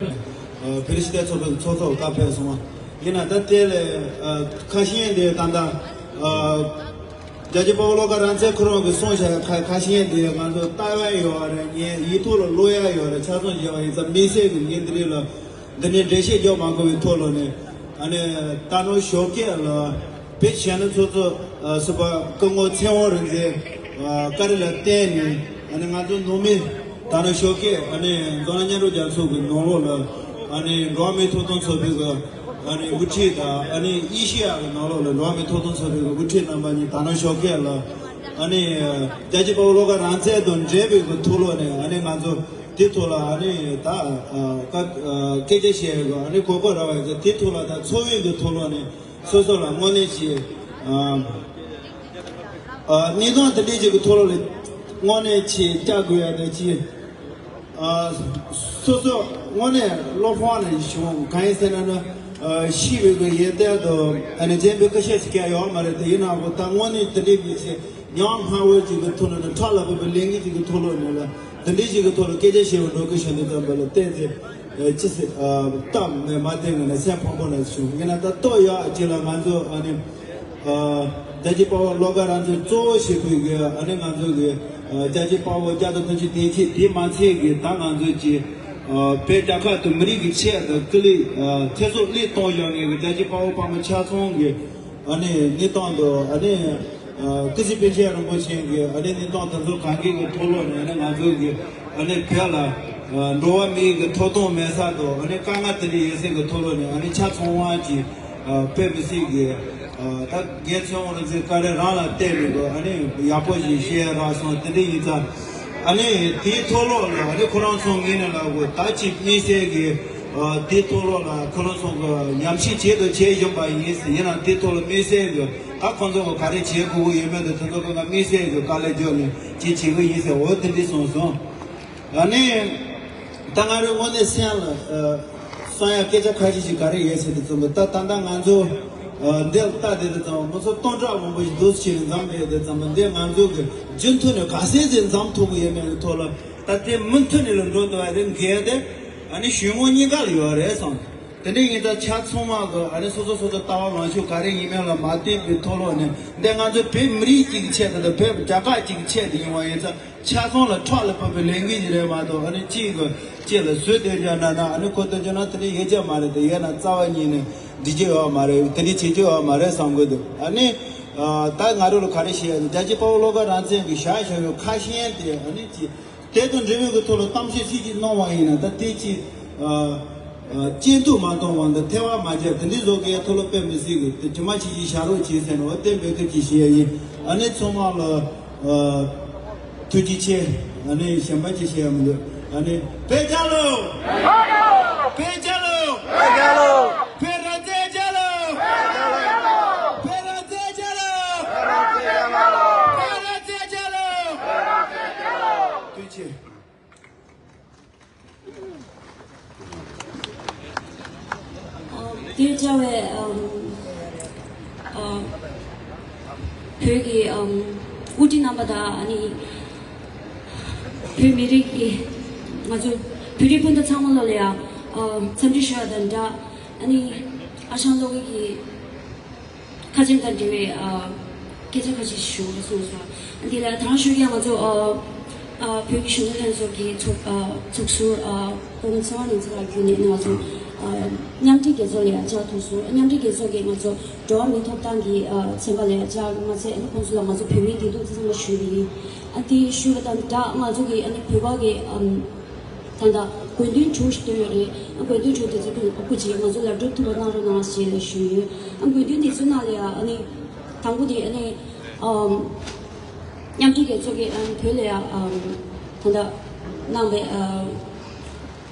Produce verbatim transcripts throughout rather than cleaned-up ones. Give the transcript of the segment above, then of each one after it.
ཨ་བོད་རིགས་སྤྱི་མཐུན་ཚོགས་པའི་ཚོགས་གཙོ་སྐབས་ཕེབས་སོང་བ་ཡིན་ན། ད་དེ་ལས་ཨ་ཁ་ཤས་དེ་ད་ལྟ་ཨ་རྒྱལ་གཅེས་དཔའ་བོ་བློ་དགའ་རང་བཙན་ཁོ་རང་གིས་གསུངས་བཞག་ཁ་ཁ་ཤས་དེ་ང་ཚོ་ལྟ་ཡ་ཡོད་རེད། ངས་ཡིག་ཐོག་ལ་ཀློག་ཡ་ཡོད་རེད། ཆ་ཚང་བཞག་པ་ཡིན་ཙང་དམིགས་བསལ་གྱི་ངས་འདི་རིགས་ལ་འདི་ནས་འགྲེལ་བཤད་རྒྱག་མ་དགོས་པའི་ཐོག་ལ་ནས། ཨ་ནི་ད་ནོ་ཞོགས་ཀས་ལ་བོད་གཞོན་ནུ་ཚོགས་གཙོ་ཨ་ཟུར་པ་སྐུ་ངོ་ཚེ་དབང་རིག་འཛིན་ཨ་བཀའ་དྲིན་ལ་བརྟེན་ནས། ཨ་ནི་ང་ཚོ་ནང་མི་ད་ནོ་ཞོགས་ཀས་ཨ་ནི་འཛམ་གླིང་མཉམ་རུབ་རྒྱལ་ཚོགས་ཀྱི་ནང་ལོགས་ལ་ཨ་ནི་འགྲོ་བ་མིའི་ཐོབ་ཐང་ཚོགས་པའི་གི་ཨ་ནི་དབུ་ཁྲིད་དང་། ཨ་ནི་ཨེ་ཤེ་ཡ་གི་ནང་ལོགས་ལ་འགྲོ་བ་མིའི་ཐོབ་ཐང་ཚོགས་པའི་གི་དབུ་ཁྲིད་རྣམ་པ་གཉིས་ད་ནོ་ཞོགས་ཀས་ལ་ཨ་ནི་རྒྱལ་གཅེས་དཔའ་བོ་བློ་དགའ་རང་བཙན་དང་འབྲེལ་བའི་གི་ཐོག་ལོགས་ནས། ཨ་ནི་ང་ཚོ་དེ་ཐོག་ལ་ཨ་ནི་ད་ཨ་སྐད་ཆ་བཤད་ཡོད་གི། ཨ་ནི་གོ་སྐབས་རག་པ་ཡིན་ཙང་དེ་ཐོག་ལ་ད་འཚོ་བའི་གི་ཐོག་ལོགས་ནས་སོ་སོ་ལ་དངོས་གནས་ཀྱི་ཨ་ཨ་གནས་སྟངས་དེ་འདྲའི་ཅིག་གི་ཐོག་ལོགས་ལ་དངོས་གནས་ཀྱི་བཅར་དགོས་ཡ་དེ་ཅིག་ཨ་སོ་སོ་དངོས་གནས་བློ་ཕམ་ནས་བྱུང་། གང་ཡིན་ཟེར་ན་ནི་ཨ་ཤི་བའི་གི་ཡོན་ཏན་དང་ཨ་ནི་རྗེས་འབྲས་ཁ་ཤས་ཤིག་ཀྱང་ཡོད་མ་རེད། དེ་ཡིན་ནའང་ད་དངོས་གནས་དེ་འདྲའི་མི་ཚེ་ཉམ་ཧ་བོ་ཅིག་གི་ཐོག་ལ་ནི་ཕྲག་ལ་བབས་པའི་ལས་འགན་ཅིག་གི་ཐོག་ལོགས་ནས་ལ་དེ་འདྲའི་ཅིག་གི་ཐོག་ལ་སྐད་ཆ་བཤད་པ་འགྲོ་གི་བྱུང་དུས་ཙམ་པ་ལ་བལྟས་ཚེ་ཨ་ཅི་ཟེར་ཨ་སྟབས་མ་མ་བདེ་ངང་ནས་སེམས་ཕམ་པོ་ནས་བྱུང་། ཡིན་ན་ད་ལྟོ་ཡག་ཅིག་ལ་ང་ཚོ་ཨ་ནི་ཨ་རྒྱལ་གཅེས་དཔའ་བོ་བློ་དགའ་རང་བཙན་གཙོ་བོ་བྱེད་པའི་གི་ཨ་ནི་ང་ཚོ་གི་ཨ་རྒྱལ་གཅེས་དཔའ་བོ་བརྒྱ་དང་དོན་གཅིག་དེ་ཚེ་དེ་མ་ཚད་གི་ད་ང་ཚོ་གི་ཨ་བོད་རྒྱལ་ཁབ་དང་མི་རིགས་ཀྱི་ཆེད་དུ་སྐུ་ལས་ཨ་ཚེ་སྲོག་བློས་གཏོང་བཞག་མཁན་གི་རྒྱལ་གཅེས་དཔའ་བོ་དཔའ་མོ་ཆ་ཚང་གི་ཨ་ནི་གནས་སྟངས་དང་། ཨ་ནི་ཨ་སྐུ་ཚེ་པཎ་ཆེན་རིན་པོ་ཆེ་གི་ཨ་ནི་གནས་སྟངས་དེ་ཚོ་གང་གི་གི་ཐོག་ལོགས་ནས་ཨ་ནི་ང་ཚོ་གི་ཨ་ནི་བོད་ལ་ཨ་འགྲོ་བ་མིའི་གི་ཐོབ་ཐང་མེད་ས་དང་། ཨ་ནི་དཀའ་ངལ་དེ་འདྲ་ཡོད་སའི་གི་ཐོག་ལོགས་ནས་ཨ་ནི་ཆ་ཚང་བ་གི་ཨ་དཔེ་མི་སྲིད་གི་ཨ་ད་རྒན་ཚེ་དབང་རིག་འཛིན་བཀའ་དྲིན་རང་ལ་བརྟེན་ནས་གི་ཨ་ནི་ཡག་པོ་ཞིག་བཤད་རག་སོང་། དེ་འདྲ་ཡིན་ཙང་ཨ་ནི་དེའི་ཐོག་ལོགས་ལ་ཨ་ནི་ཁོ་རང་ཚོ་ངོས་ནས་ལ་གོ་ད་ཅིག་དམིགས་བསལ་གི་ཨ་དེའི་ཐོག་ལོགས་ལ་ཁོ་རང་ཚོ་གི་ཉམས་ཞིབ་བྱེད་དང་བྱེད་བཞིན་པ་ཡིན། ཡིན་ནའང་དེའི་ཐོག་ལ་དམིགས་བསལ་གི་ད་ཁོང་ཚོ་གི་ག་རེ་བྱེད་དགོས་ཀྱི་ཡོད་མེད་དང་དེ་ཚོ་གི་ང་དམིགས་བསལ་གི་དཀའ་ལས་བརྒྱབ་ནས་ཅིག་བྱེད་ཀྱི་ཡིན་ཟེར། འོ་དེ་འདྲ་གསུངས་སོང་། ཨ་ནི། ད་ང་རང་དངོས་གནས་སེམས་ལ་ཨ་གསང་ཡ་སྐད་ཆ་ཁ་ཤས་ཤིག་ག་རེ་ཡོད་ཟེར་དུས་ཙམ་པ། ད་ད་ལྟ་ང་ཚོ་ཨ་འདིར་ལྟ་བསྡད་དུས་ཙམ་པ་ང་ཚོ་སྟོང་ཕྲག་མང་པོ་ཞིག་འདུག་སེ་བྱས་ནས་འཛོམས་བསྡད་དུས་ཙམ་པ། འདི་ང་ཚོ་གི་རྒྱུན་མཐུད་ནས་ག་ཚད་ཅིག་འཛོམས་ཐུབ་ཀྱི་ཡོད་མེད་ཀྱི་ཐོག་ལ་ད་དེ་མུ་མཐུད་ནས་ལ་འགྲོ་འདུག་བ་རེད། འགལ་ཏེ་ཨ་ནི་གཞུང་དངུལ་གཉིས་ཀ་ལ་ཡོད་རེད་བསམ། དེ་འདྲ་ཡིན་ཙང་ཆ་ཚང་མ་གི་ཨ་ནི་སོ་སོ་སོ་སོ་ལྟ་བ་ལངས་ཕྱོགས་ག་རེ་ཡིན་མིན་ལ་མ་བལྟས་པའི་ཐོག་ལོགས་ནས། འདི་ང་ཚོ་བོད་མི་རིགས་གཅིག་གི་ཆེད་དུ་དང་བོད་རྒྱལ་ཁབ་གཅིག་གི་ཆེད་དུ་ཡིན་པ་ཡིན་ཙང་། ཆ་ཚང་ལ་ཕྲག་ལ་བབས་པའི་ལས་འགན་ཞིག་རེད་མ་གཏོགས། ཨ་ནི་གཅིག་གི་གཅིག་ལ་ཟུར་སྟོན་རྒྱག་ན་ན། ཨ་ནི་ཁོ་སྟོན་རྒྱག་ན་དེ་འདྲ་ཡོད་ཀྱི་མ་རེད། དེ་ཡོད་ན་རྩ་བ་ཉིད་ནས་འགྲིག་གི་ཡོད་མ་རེད། དེ་འདྲ་བྱེད་ཀྱི་ཡོད་མ་རེད་བསམ་གི་འདུག་ཨ་ནི་ཨ་ད་ང་རང་ལ་ག་རེ་བཤད་ཡ་ནི། རྒྱལ་གཅེས་དཔའ་བོ་བློ་དགའ་རང་བཙན་གྱིས་བཞག་བཞག་ཡོད་ཁ་ཤས་དེ་ཨ་ནི་ཅིག་དེ་དང་འབྲེལ་བའི་གི་ཐོག་ལ་གཏམ་བཤད་ཅིག་ཅིག་གནང་བ་ཡིན་ན། ད་དེ་ཅིག་ཨ་ཨ་སྐྱོན་འཛུགས་མ་གཏོང་བ་དང་ཐལ་བ་མ་རྒྱབ། དེ་འདྲའི་བཟོ་གི་ཐོག་ལ་དཔེ་མི་སྲིད་གི་དེ་ཇི་མ་ཇི་བཞིན་བཞག་རོགས་བྱེད་ཟེར་ནས་འོ་དེ་འབོད་སྐུལ་ཅིག་བྱེད་ཡ་ཡིན། ཨ་ནི་ཚང་མ་ལ་ཨ་ཐུགས་རྗེ་ཆེ། ཨ་ནི་གཞན་པ་ཅིག་བཤད་ཡ་མི་འདུག་ཨ་ནི་བོད་རྒྱལ་ལོ། བོད་རྒྱལ་ལོ། བོད་རྒྱལ་ལོ། བོད་རང་བཙན་རྒྱལ་ལོ། བོད་རང་བཙན་རྒྱལ་ལོ། བོད་རང་བཙན་རྒྱལ་ལོ། བོད་རང་བཙན་རྒྱལ་ལོ། ཐུགས་རྗེ་ཆེ། དེ་བྱ་བའི་ཨམ་ཨ་བོད་ཀྱི་ཨམ་དབུ་ཁྲིད་རྣམ་པ་དང་། ཨ་ནི་བོད་མི་རིགས་ཀྱི་ང་ཚོ་བོད་རིགས་སྤུན་ཟླ་ཚང་མ་ལ་ལ་ཡ་ཨ་འཚམས་འདྲི་ཞུ་བ་དང་སྦྲགས། ཨ་ནི་ཨ་ཞང་བློ་དགའ་གིས་ཁ་ཆེམས་དང་འབྲེལ་བའི་ཨ་སྐད་ཆ་ཁ་ཤས་ཞུ་རོགས་གསུངས་སོང་། དེ་ལ་དང་ཞུ་ཡ་ང་ཚོ་ཨ་ཨ་བོད་ཀྱི་གཞོན་ནུ་ལྷན་ཚོགས་ཀྱི་ཚོགས་ཨ་ཚོགས་ཟུར་ཨ་སྐུ་ངོ་ཚེ་དབང་རིག་འཛིན་ལགས་བརྒྱུད་ནས་ང་ཚོ་ཨ་མཉམ་འབྲེལ་རྒྱལ་ཚོགས་ལ་ཡང་བཅར་ཐུབ་སོང་། མཉམ་འབྲེལ་རྒྱལ་ཚོགས་ཀྱིས་ང་ཚོ་འགྲོ་བ་མིའི་ཐོབ་ཐང་གི་ཨ་ཚན་པ་ལ་ཡང་བཅར་མ་ཚད། ཨ་ནི་ཁོང་ཚོ་ལ་ང་ཚོ་བོད་མིའི་བདེ་སྡུག་ཚང་མ་ཞུས་པ་ཡིན། ཨ་དེ་ཞུས་པ་དང་སྦྲགས་ང་ཚོ་གི་ཨ་ནི་བོད་པ་གི་ཨམ། ད་ལྟ་དགོས་འདུན་དྲུག་ཞིག་བཏོན་ཡོད་རེད། ཨ་དགོས་འདུན་དྲུག་དེ་ཚོ་ཀུན་སློང་ཅིག་ང་ཚོ་ལ་སྒྲུབ་ཐུབ་པ་གནང་རོགས་གནང་ཞེས་ལ་ཞུས་ཡོད། ཨ་དགོས་འདུན་དེ་ཚོའི་ནང་ལ་ཡང་ཨ་ནི་དང་པོ་དེ་ཨ་ནི་ཨམ་མཉམ་འབྲེལ་རྒྱལ་ཚོགས་ཀྱིས་ཨ་ནི་བོད་ལ་ཡང་ཨམ་ད་ལྟ་གནང་བའི་ཨ་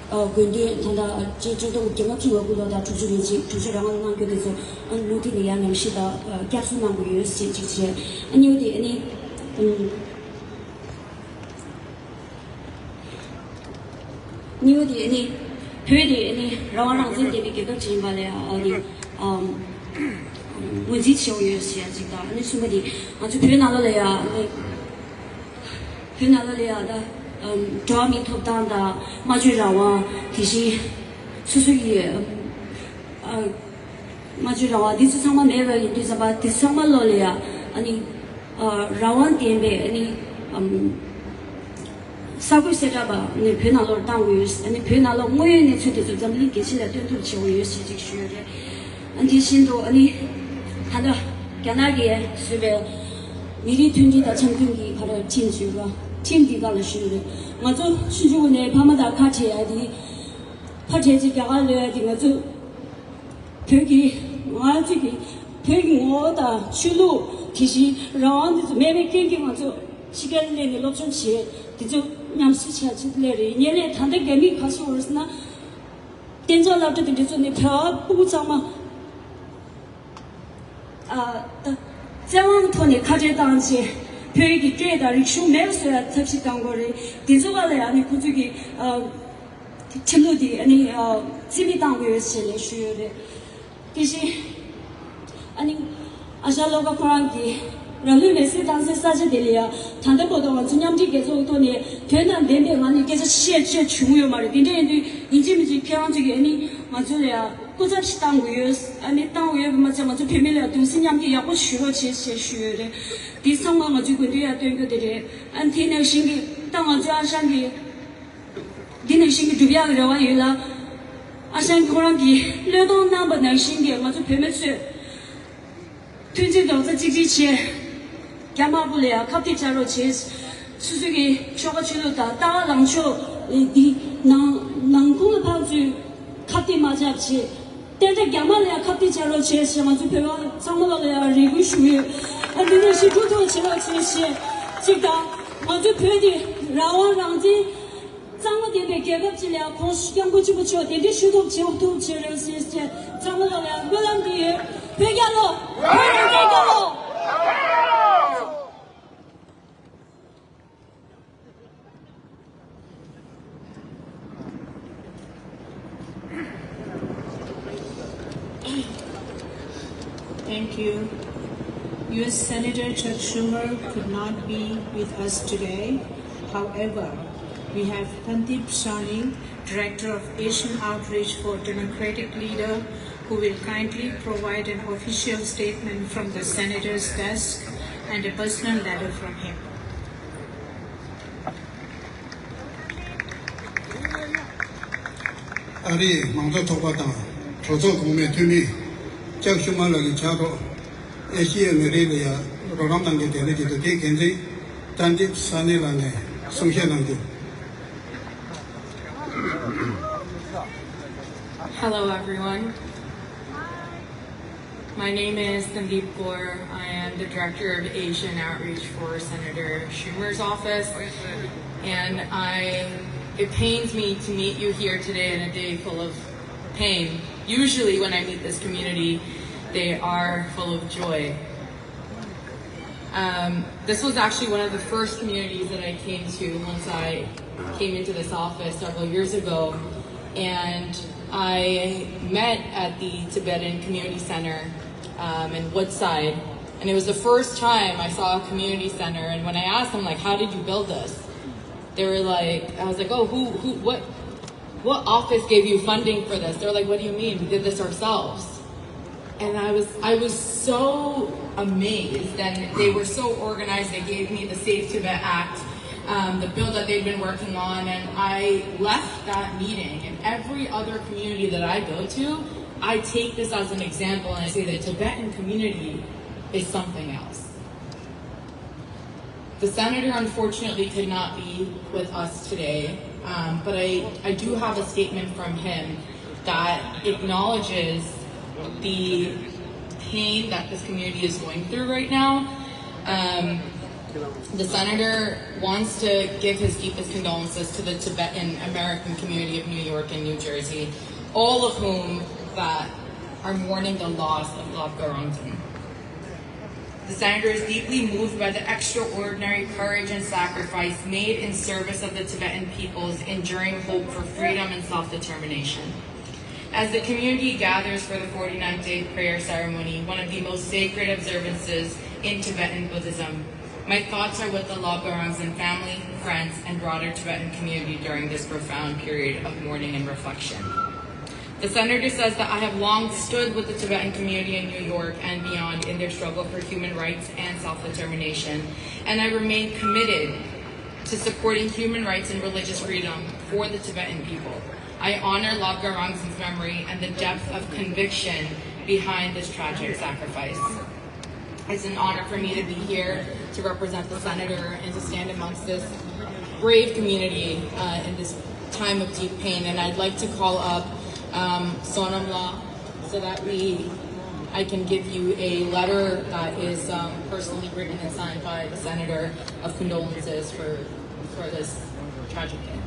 ཨ་དགོས་འདུན་ད་ལྟ་སྤྱི་སྤྱི་སྟོང་བརྒྱ་ལྔ་བཅུ་ང་དགུ་ལོ་དང་དྲུག་ཅུ་རེ་གཅིག་དྲུག་ཅུ་རེ་ལྔ་ལ་གནང་རྒྱུ་དེ་ཚོ་ཨ་ནི་མུ་མཐུད་ནས་ཡང་ཉམས་ཞིབ་དང་ཨ་བསྐྱར་གསོ་གནང་དགོས་ཡོད་ཞེས་ཅིག་བྱས། ཨ་གཉིས་པ་དེ་ཨ་ནི་ཨམ། གཉིས་པ་དེ་ནི་བོད་དེ་ནི་རང་དབང་རང་བཙན་ལྡན་པའི་རྒྱལ་ཁབ་ཅིག་ཡིན་པ་ལ་ཨ་ནི་ཨམ་ངོས་འཛིན་བྱེད་དགོས་ཡོད་ཟེར་ཡ་ཅིག་དང་། ཨ་ནི་གསུམ་པ་དེ་ང་ཚོ་བོད་ནང་ལོགས་ལ་ཡ་ཨ་ནི་བོད་ནང་ལོགས་ལ་ཡ་ད་ཨམ་འགྲོ་བ་མིའི་ཐོབ་ཐང་དང་སྨྲ་བརྗོད་རང་དབང་དེ་བཞིན་ སོ་སོ་ཡི་ཨ་སྨྲ་བརྗོད་རང་དབང་འདི་ཚོ་ཚང་མ་མེད་པ་ཡིན་དུས་ཙམ་པ་དེ་ཚང་མ་ལོ་ལ་ཡ་ཨ་ནི་རང་དབང་ལྡན་པའི་ཨ་ནི་ས་ཁུལ་གསལ་བསྒྲགས་པ་ནི་བོད་ནང་ལོགས་བཏང་དགོས་ཡོད། ཨ་ནི་བོད་ནང་ལོགས་དངོས་ཡོད་གནས་ཚུལ་དེ་ཚོ་འཛམ་གླིང་རྒྱལ་སྤྱི་ལ་སྟོན་ཐབས་བྱེད་དགོས་ཡོད་ཞེས་ཅིག་ཞུས་ཡོད་རེད། ཨ་དེ་བཞིན་དུ་ཨ་ནི་ད་ལྟ་རྒྱ་ནག་གིས་བཟོས་པའི་མི་རིགས་མཐུན་སྒྲིལ་དང་འཆམ་མཐུན་གྱི་ག་རེ་ཁྲིམས་ཞུས་རོགས་ཁྲིམས་འདི་སྒང་ལ་ཞུས་ཡོད་རེད། ང་ཚོ་ཆུང་ཆུང་ནས་ཕ་མ་དང་ཁ་བྲལ་ཡ་དེ་ཕར་བྲལ་ཚེ་རྒྱ་གར་ལོས་ཡ་དེ་ང་ཚོ་བོད་ཀྱི་ང་ཚོ་གི་བོད་ཀྱི་ངོ་བོ་དང་ཆོས་ལུགས་དེ་བཞིན་རང་དབང་དེ་ཚོ་མེད་པའི་རྐྱེན་གྱིས་ང་ཚོ་ཕྱི་རྒྱལ་སླེབས་ནས་སློབ་སྦྱོང་བྱས་དེ་ཚོ་ཉམས་གསོ་བྱས་ཚུལ་སླེབས་རེད། ཡིན་ནའི་ད་ལྟ་རྒྱ་མིས་ག་སོང་རེད་ཟེར་ན་གཏན་འཇགས་སློབ་གྲྭ་དེ་འདྲ་ཚོ་ནས་བོད་པ་སྤུ་གུ་ཚང་མ་ཨ་ད་བཙན་དབང་ཐོག་ནས་ཁ་བྲལ་བཏང་བྱས་བོད་ཀྱི་སྐད་དང་རིག་གཞུང་མེད་པ་བཟོ་ཡ་ཐབས་ཤེས་བཏང་དགོས་རེད། དེ་ཚོ་ག་ལ་ཡ་ནི་ཁོ་ཚོ་གི་ཨ་ཁྲིམས་ལུགས་དེ་ཨ་ནི་ཨ་རྩིས་མེད་བཏང་དགོས་ཡོད་ཞེས་ལས་ཞུས་ཡོད་རེད། དེ་བཞིན་ཨ་ནི་ཨ་ཞང་བློ་དགའ་ཁོ་རང་གིས་རང་ལུས་མེར་སྲེག་བཏང་སའི་ས་ཆ་དེ་ལ་ཡ་ད་ལྟ་བར་དུ་ང་ཚོ་མཉམ་འབྲེལ་རྒྱལ་ཚོགས་ཐོག་ནས་དོན་དང་ལྡན་པའི་ངང་ནས་སྐད་ཆ་བཤད་བཤད་བྱུང་ཡོད་མ་རེད། དེ་འདྲ་ཡིན་དུས་ཡིན་གཅིག་མིན་གཅིག་ཁྱེད་རང་ཚོ་གིས་ཨ་ནི་ང་ཚོ་ལ་ཡ་སྐུ་ཚབ་ཞིག་བཏང་དགོས་ཡོད། ཨ་ནི་བཏང་དགོས་ཡོད་པ་མ་ཚད་ང་ཚོ་བོད་མི་ལ་གདུང་སེམས་མཉམ་སྐྱེད་ཡག་པོ་ཞུ་རོགས་བྱེད་ཞེས་ཞུས་ཡོད་རེད། དེ་ཚང་མ་ང་ཚོའི་དགོས་འདུན་ཡ་སྟོན་རྒྱུ་དེ་རེད། ཨ་ནི་དེ་ནང་བཞིན་གྱི་ད་ང་ཚོའི་ཨ་ཞང་གི་འདི་ནང་བཞིན་གྱི་སྒྲུབ་ཡག་གི་རེ་བ་ཡོད་ལ། ཨ་ཞང་ཁོ་རང་གིས་བློས་གཏོང་གནང་པ་ནང་བཞིན་གྱི་ང་ཚོ་བོད་མི་ཚོས་མཐུན་སྒྲིལ་རྡོག་རྩ་གཅིག་སྒྲིལ་བྱས། རྒྱ་དམར་པོ་ལ་ཡང་ཁ་གཏད་བཅག་རོགས་བྱས། སོ་སོ་གི་ཆོལ་ཁ་ཆོས་ལུགས་དང་ལྟ་བ་ལངས་ཕྱོགས་འདི་ནང་ནང་ཁུལ་ལ་ཕར་ཚུར་ཁ་གཏད་མ་བཅག་བྱས། ཏན་ཏན་རྒྱ་དམར་ལ་ཡང་ཁ་གཏད་བཅག་རོགས་བྱས་ཞེས་ང་ཚོ་བོད་པ་ཚང་མ་ལ་ཡང་རེ་སྐུལ་ཞུ་ཡོད། ཨ་འདི་ནས་ཞི་ཁྲོ་ཐོག་བྱེད་རོགས་བྱས་ཞེས་གཅིག་དང་། ང་ཚོ་བོད་འདི་རང་དབང་རང་བཙན་གཙང་མ་ལྡན་པའི་རྒྱལ་ཁབ་ཅིག་ལ་ཡང་ཁོང་སྐྱབས་མགོན་ཆེན་པོ་མཆོག་གདན་འདྲེན་ཞུ་ཐུབ་བྱེད་ཐུབ་བྱེད་རོགས་ཞེས་ཚང་མ་ལ་ཡང་སྨོན་ལམ་འདི་ཡོད། བོད་རྒྱལ་ལོ། བོད་རང་བཙན་རྒྱལ་ལོ། Thank you. U S Senator Chuck Schumer could not be with us today. However, we have Sandeep Sahni, Director of Asian Outreach for Democratic Leader, who will kindly provide an official statement from the Senator's desk and a personal letter from him. ཨ་རིའི་མང་གཙོ་ཚོགས་པ་དང་གྲོས་ཚོགས་གོང་མའི་འཐུས་མི་ཅག་ཤུ་མ་ལགས་ཀྱི་ཕྱག་རོགས་ཨེ་ཤི་ཡའི་མི་རིགས་ལ་ཡང་རོགས་རམ་གནང་མཁན་དེ་འདྲ་ཅིག་འདུག་དེའི་འགན་འཛིན་ཏན་ཏིབ་ས་ནི་ལགས་ནས་གསུང་བཤད་གནང་རྒྱུ། Hello, everyone. My name is Sandeep Kaur. I am the Director of Asian Outreach for Senator Schumer's office. And I, it pains me to meet you here today in a day full of pain. Usually, when I meet this community, they are full of joy. Um, this was actually one of the first communities that I came to once I came into this office several years ago. And I met at the Tibetan Community Center um, in Woodside. And it was the first time I saw a community center. And when I asked them, like, how did you build this? They were like, I was like, oh, who, who, what, what office gave you funding for this? They're like, what do you mean? We did this ourselves. And I was I was so amazed, and they were so organized. They gave me the Save Tibet Act, um, the bill that they've been working on, and I left that meeting. And every other community that I go to, I take this as an example, and I say the Tibetan community is something else. The senator unfortunately could not be with us today, um, but I, I do have a statement from him that acknowledges the pain that this community is going through right now. Um, the senator wants to give his deepest condolences to the Tibetan American community of New York and New Jersey, all of whom that are mourning the loss of Lab Garonson. The Senator is deeply moved by the extraordinary courage and sacrifice made in service of the Tibetan people's enduring hope for freedom and self determination. As the community gathers for the forty-ninth day prayer ceremony, one of the most sacred observances in Tibetan Buddhism, my thoughts are with the Lab Garonson family, friends, and broader Tibetan community during this profound period of mourning and reflection. The senator says that I have long stood with the Tibetan community in New York and beyond in their struggle for human rights and self determination, and I remain committed to supporting human rights and religious freedom for the Tibetan people. I honor Labgar Rangzen's memory and the depth of conviction behind this tragic sacrifice. It's an honor for me to be here to represent the senator and to stand amongst this brave community uh, in this time of deep pain. And I'd like to call up um, Sonam Law so that we I can give you a letter that is um, personally written and signed by the senator of condolences for for this tragic day.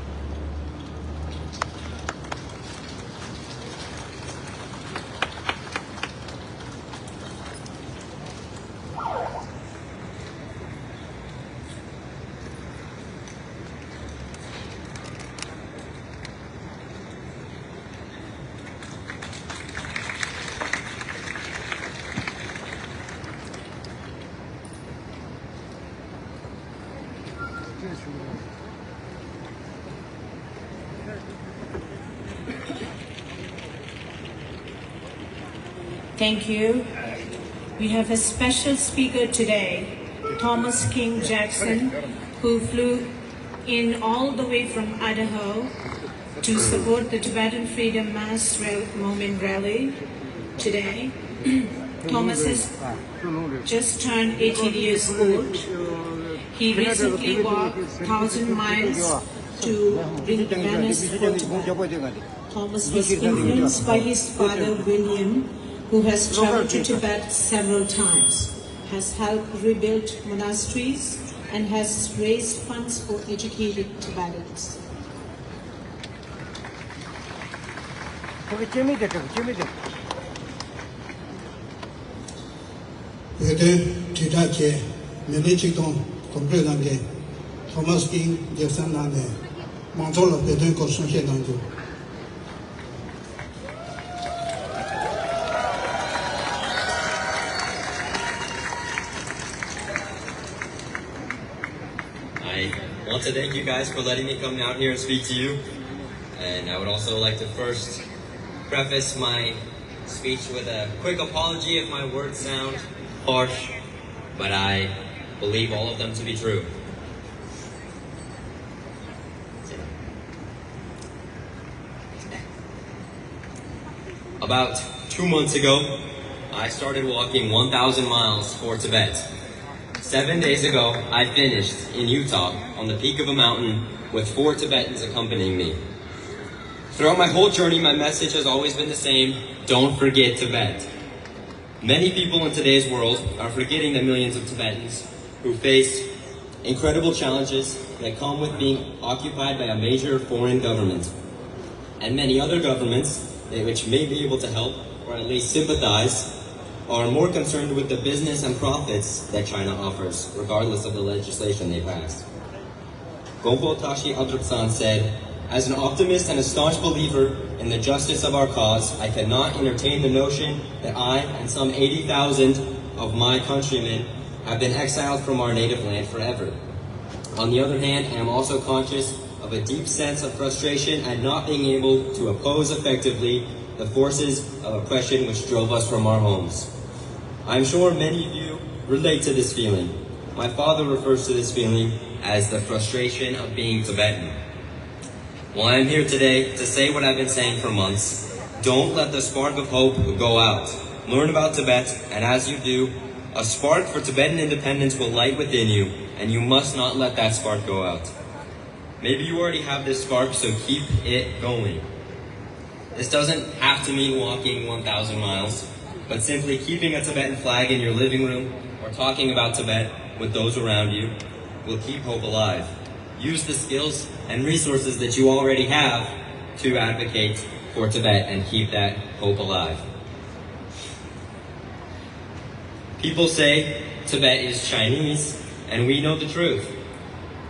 Thank you. We have a special speaker today, Thomas King Jackson, who flew in all the way from Idaho to support the Tibetan Freedom Mass Rally, Movement Rally today. Thomas has just turned eighteen years old. He recently walked thousand miles to bring awareness for Tibet. Thomas was influenced by his father William, who has traveled to Tibet several times, has helped rebuild monasteries, and has raised funds for educating Tibetans. བོད་དོན་དྲིལ་བསྒྲགས་ཆེད་མི་སྤུན་གཅིག་དང་གོམ་བགྲོད་གནང་མཁན་ཐོ་མཱས་ཀིང་ཇེག་སན་ལགས་ནས་མང་ཚོགས་ལ་བོད་དོན་སྐོར་གསུང་བཤད་གནང་རྒྱུ། I want to thank you guys for letting me come out here and speak to you. And I would also like to first preface my speech with a quick apology if my words sound harsh, but I believe all of them to be true. About two months ago, I started walking one thousand miles for Tibet. Seven days ago, I finished in Utah on the peak of a mountain with four Tibetans accompanying me. Throughout my whole journey, my message has always been the same: don't forget Tibet. Many people in today's world are forgetting the millions of Tibetans who face incredible challenges that come with being occupied by a major foreign government. And many other governments, eh, which may be able to help or at least sympathize, are more concerned with the business and profits that China offers, regardless of the legislation they pass. Gompo Tashi Abdruksan said, "As an optimist and a staunch believer in the justice of our cause, I cannot entertain the notion that I and some eighty thousand of my countrymen have been exiled from our native land forever. On the other hand, I am also conscious of a deep sense of frustration at not being able to oppose effectively the forces of oppression which drove us from our homes. I'm sure many of you relate to this feeling. My father refers to this feeling as the frustration of being Tibetan." Well, I am here today to say what I've been saying for months. Don't let the spark of hope go out. Learn about Tibet, and as you do, a spark for Tibetan independence will light within you, and you must not let that spark go out. Maybe you already have this spark, so keep it going. This doesn't have to mean walking one thousand miles, but simply keeping a Tibetan flag in your living room or talking about Tibet with those around you will keep hope alive. Use the skills and resources that you already have to advocate for Tibet and keep that hope alive. People say Tibet is Chinese, and we know the truth.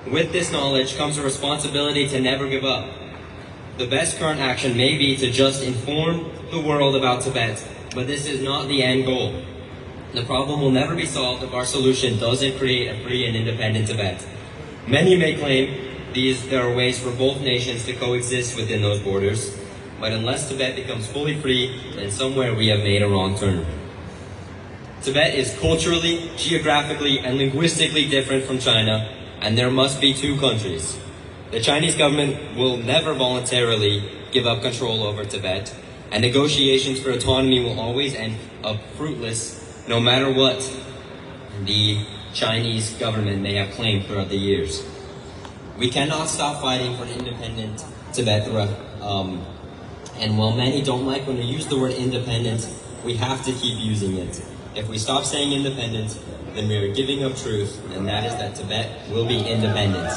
With this knowledge comes a responsibility to never give up. The best current action may be to just inform the world about Tibet, but this is not the end goal. The problem will never be solved if our solution doesn't create a free and independent Tibet. Many may claim these there are ways for both nations to coexist within those borders. But unless Tibet becomes fully free, then somewhere we have made a wrong turn. Tibet is culturally, geographically, and linguistically different from China, and there must be two countries. The Chinese government will never voluntarily give up control over Tibet, and negotiations for autonomy will always end up fruitless, no matter what the Chinese government may have claimed throughout the years. We cannot stop fighting for an independent Tibet. Um, and while many don't like when we use the word independent, we have to keep using it. If we stop saying independent, then we are giving up truth, and that is that Tibet will be independent.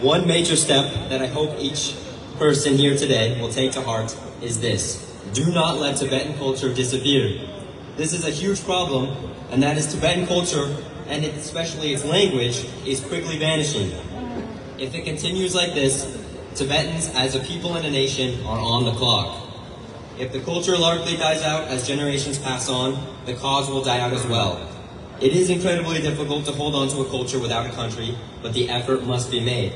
One major step that I hope each person here today will take to heart is this. Do not let Tibetan culture disappear. This is a huge problem, and that is Tibetan culture, and especially its language, is quickly vanishing. If it continues like this, Tibetans as a people and a nation are on the clock. If the culture largely dies out as generations pass on, the cause will die out as well. It is incredibly difficult to hold on to a culture without a country, but the effort must be made.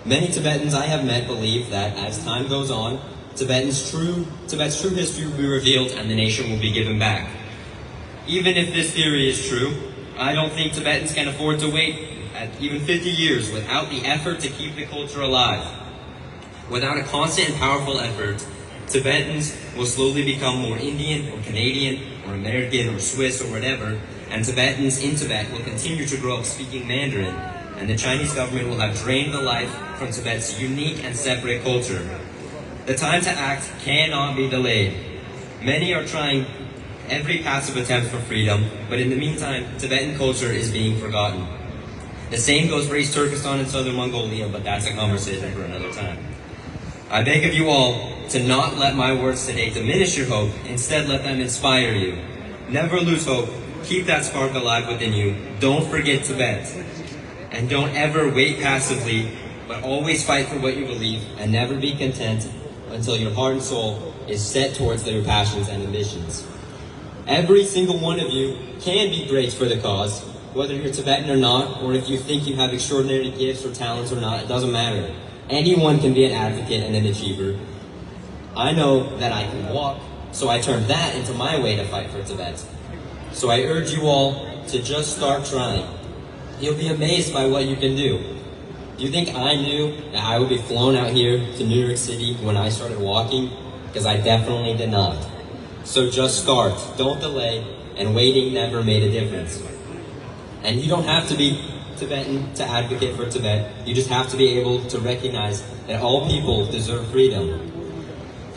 Many Tibetans I have met believe that as time goes on, Tibetans true, Tibet's true history will be revealed and the nation will be given back. Even if this theory is true, I don't think Tibetans can afford to wait at even fifty years without the effort to keep the culture alive. Without a constant and powerful effort, Tibetans will slowly become more Indian or Canadian or American or Swiss or whatever, and Tibetans in Tibet will continue to grow up speaking Mandarin, and the Chinese government will have drained the life from Tibet's unique and separate culture. The time to act cannot be delayed. Many are trying every passive attempt for freedom, but in the meantime, Tibetan culture is being forgotten. The same goes for East Turkestan and Southern Mongolia, but that's a conversation for another time. I beg of you all to not let my words today diminish your hope. Instead, let them inspire you. Never lose hope. Keep that spark alive within you. Don't forget Tibet. And don't ever wait passively, but always fight for what you believe and never be content until your heart and soul is set towards their passions and ambitions. Every single one of you can be great for the cause, whether you're Tibetan or not, or if you think you have extraordinary gifts or talents or not, it doesn't matter. Anyone can be an advocate and an achiever. I know that I can walk, so I turned that into my way to fight for Tibet. So I urge you all to just start trying. You'll be amazed by what you can do. Do you think I knew that I would be flown out here to New York City when I started walking? Because I definitely did not. So just start. Don't delay. And waiting never made a difference. And you don't have to be Tibetan to advocate for Tibet. You just have to be able to recognize that all people deserve freedom.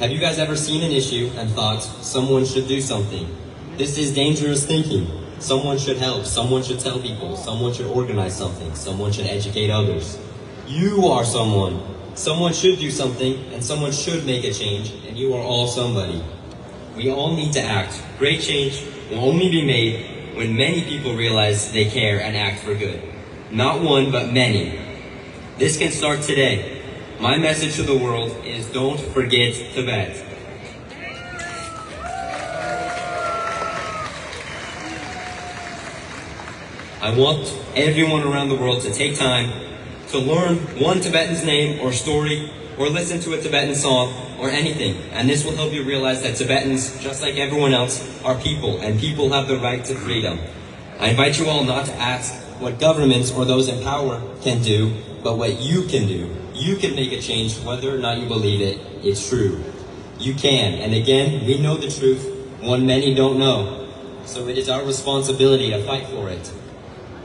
Have you guys ever seen an issue and thought someone should do something? This is dangerous thinking. Someone should help. Someone should tell people. Someone should organize something. Someone should educate others. You are someone. Someone should do something, and someone should make a change, and you are all somebody. We all need to act. Great change will only be made when many people realize they care and act for good. Not one, but many. This can start today. My message to the world is don't forget Tibet. I want everyone around the world to take time to learn one Tibetan's name or story or listen to a Tibetan song or anything. And this will help you realize that Tibetans, just like everyone else, are people and people have the right to freedom. I invite you all not to ask what governments or those in power can do, but what you can do. You can make a change whether or not you believe it. It's true. You can. And again, we know the truth, one many don't know. So it is our responsibility to fight for it.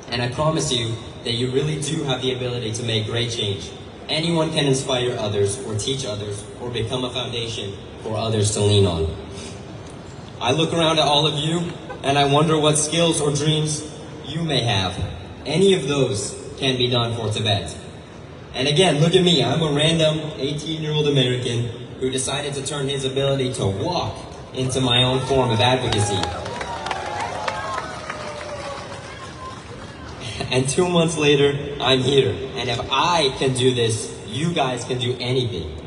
And I promise you that you really do have the ability to make great change. Anyone can inspire others or teach others or become a foundation for others to lean on. I look around at all of you and I wonder what skills or dreams you may have. Any of those can be done for Tibet. And again, look at me. I'm a random eighteen year old American who decided to turn his ability to walk into my own form of advocacy. And two months later, I'm here. And if I can do this, you guys can do anything.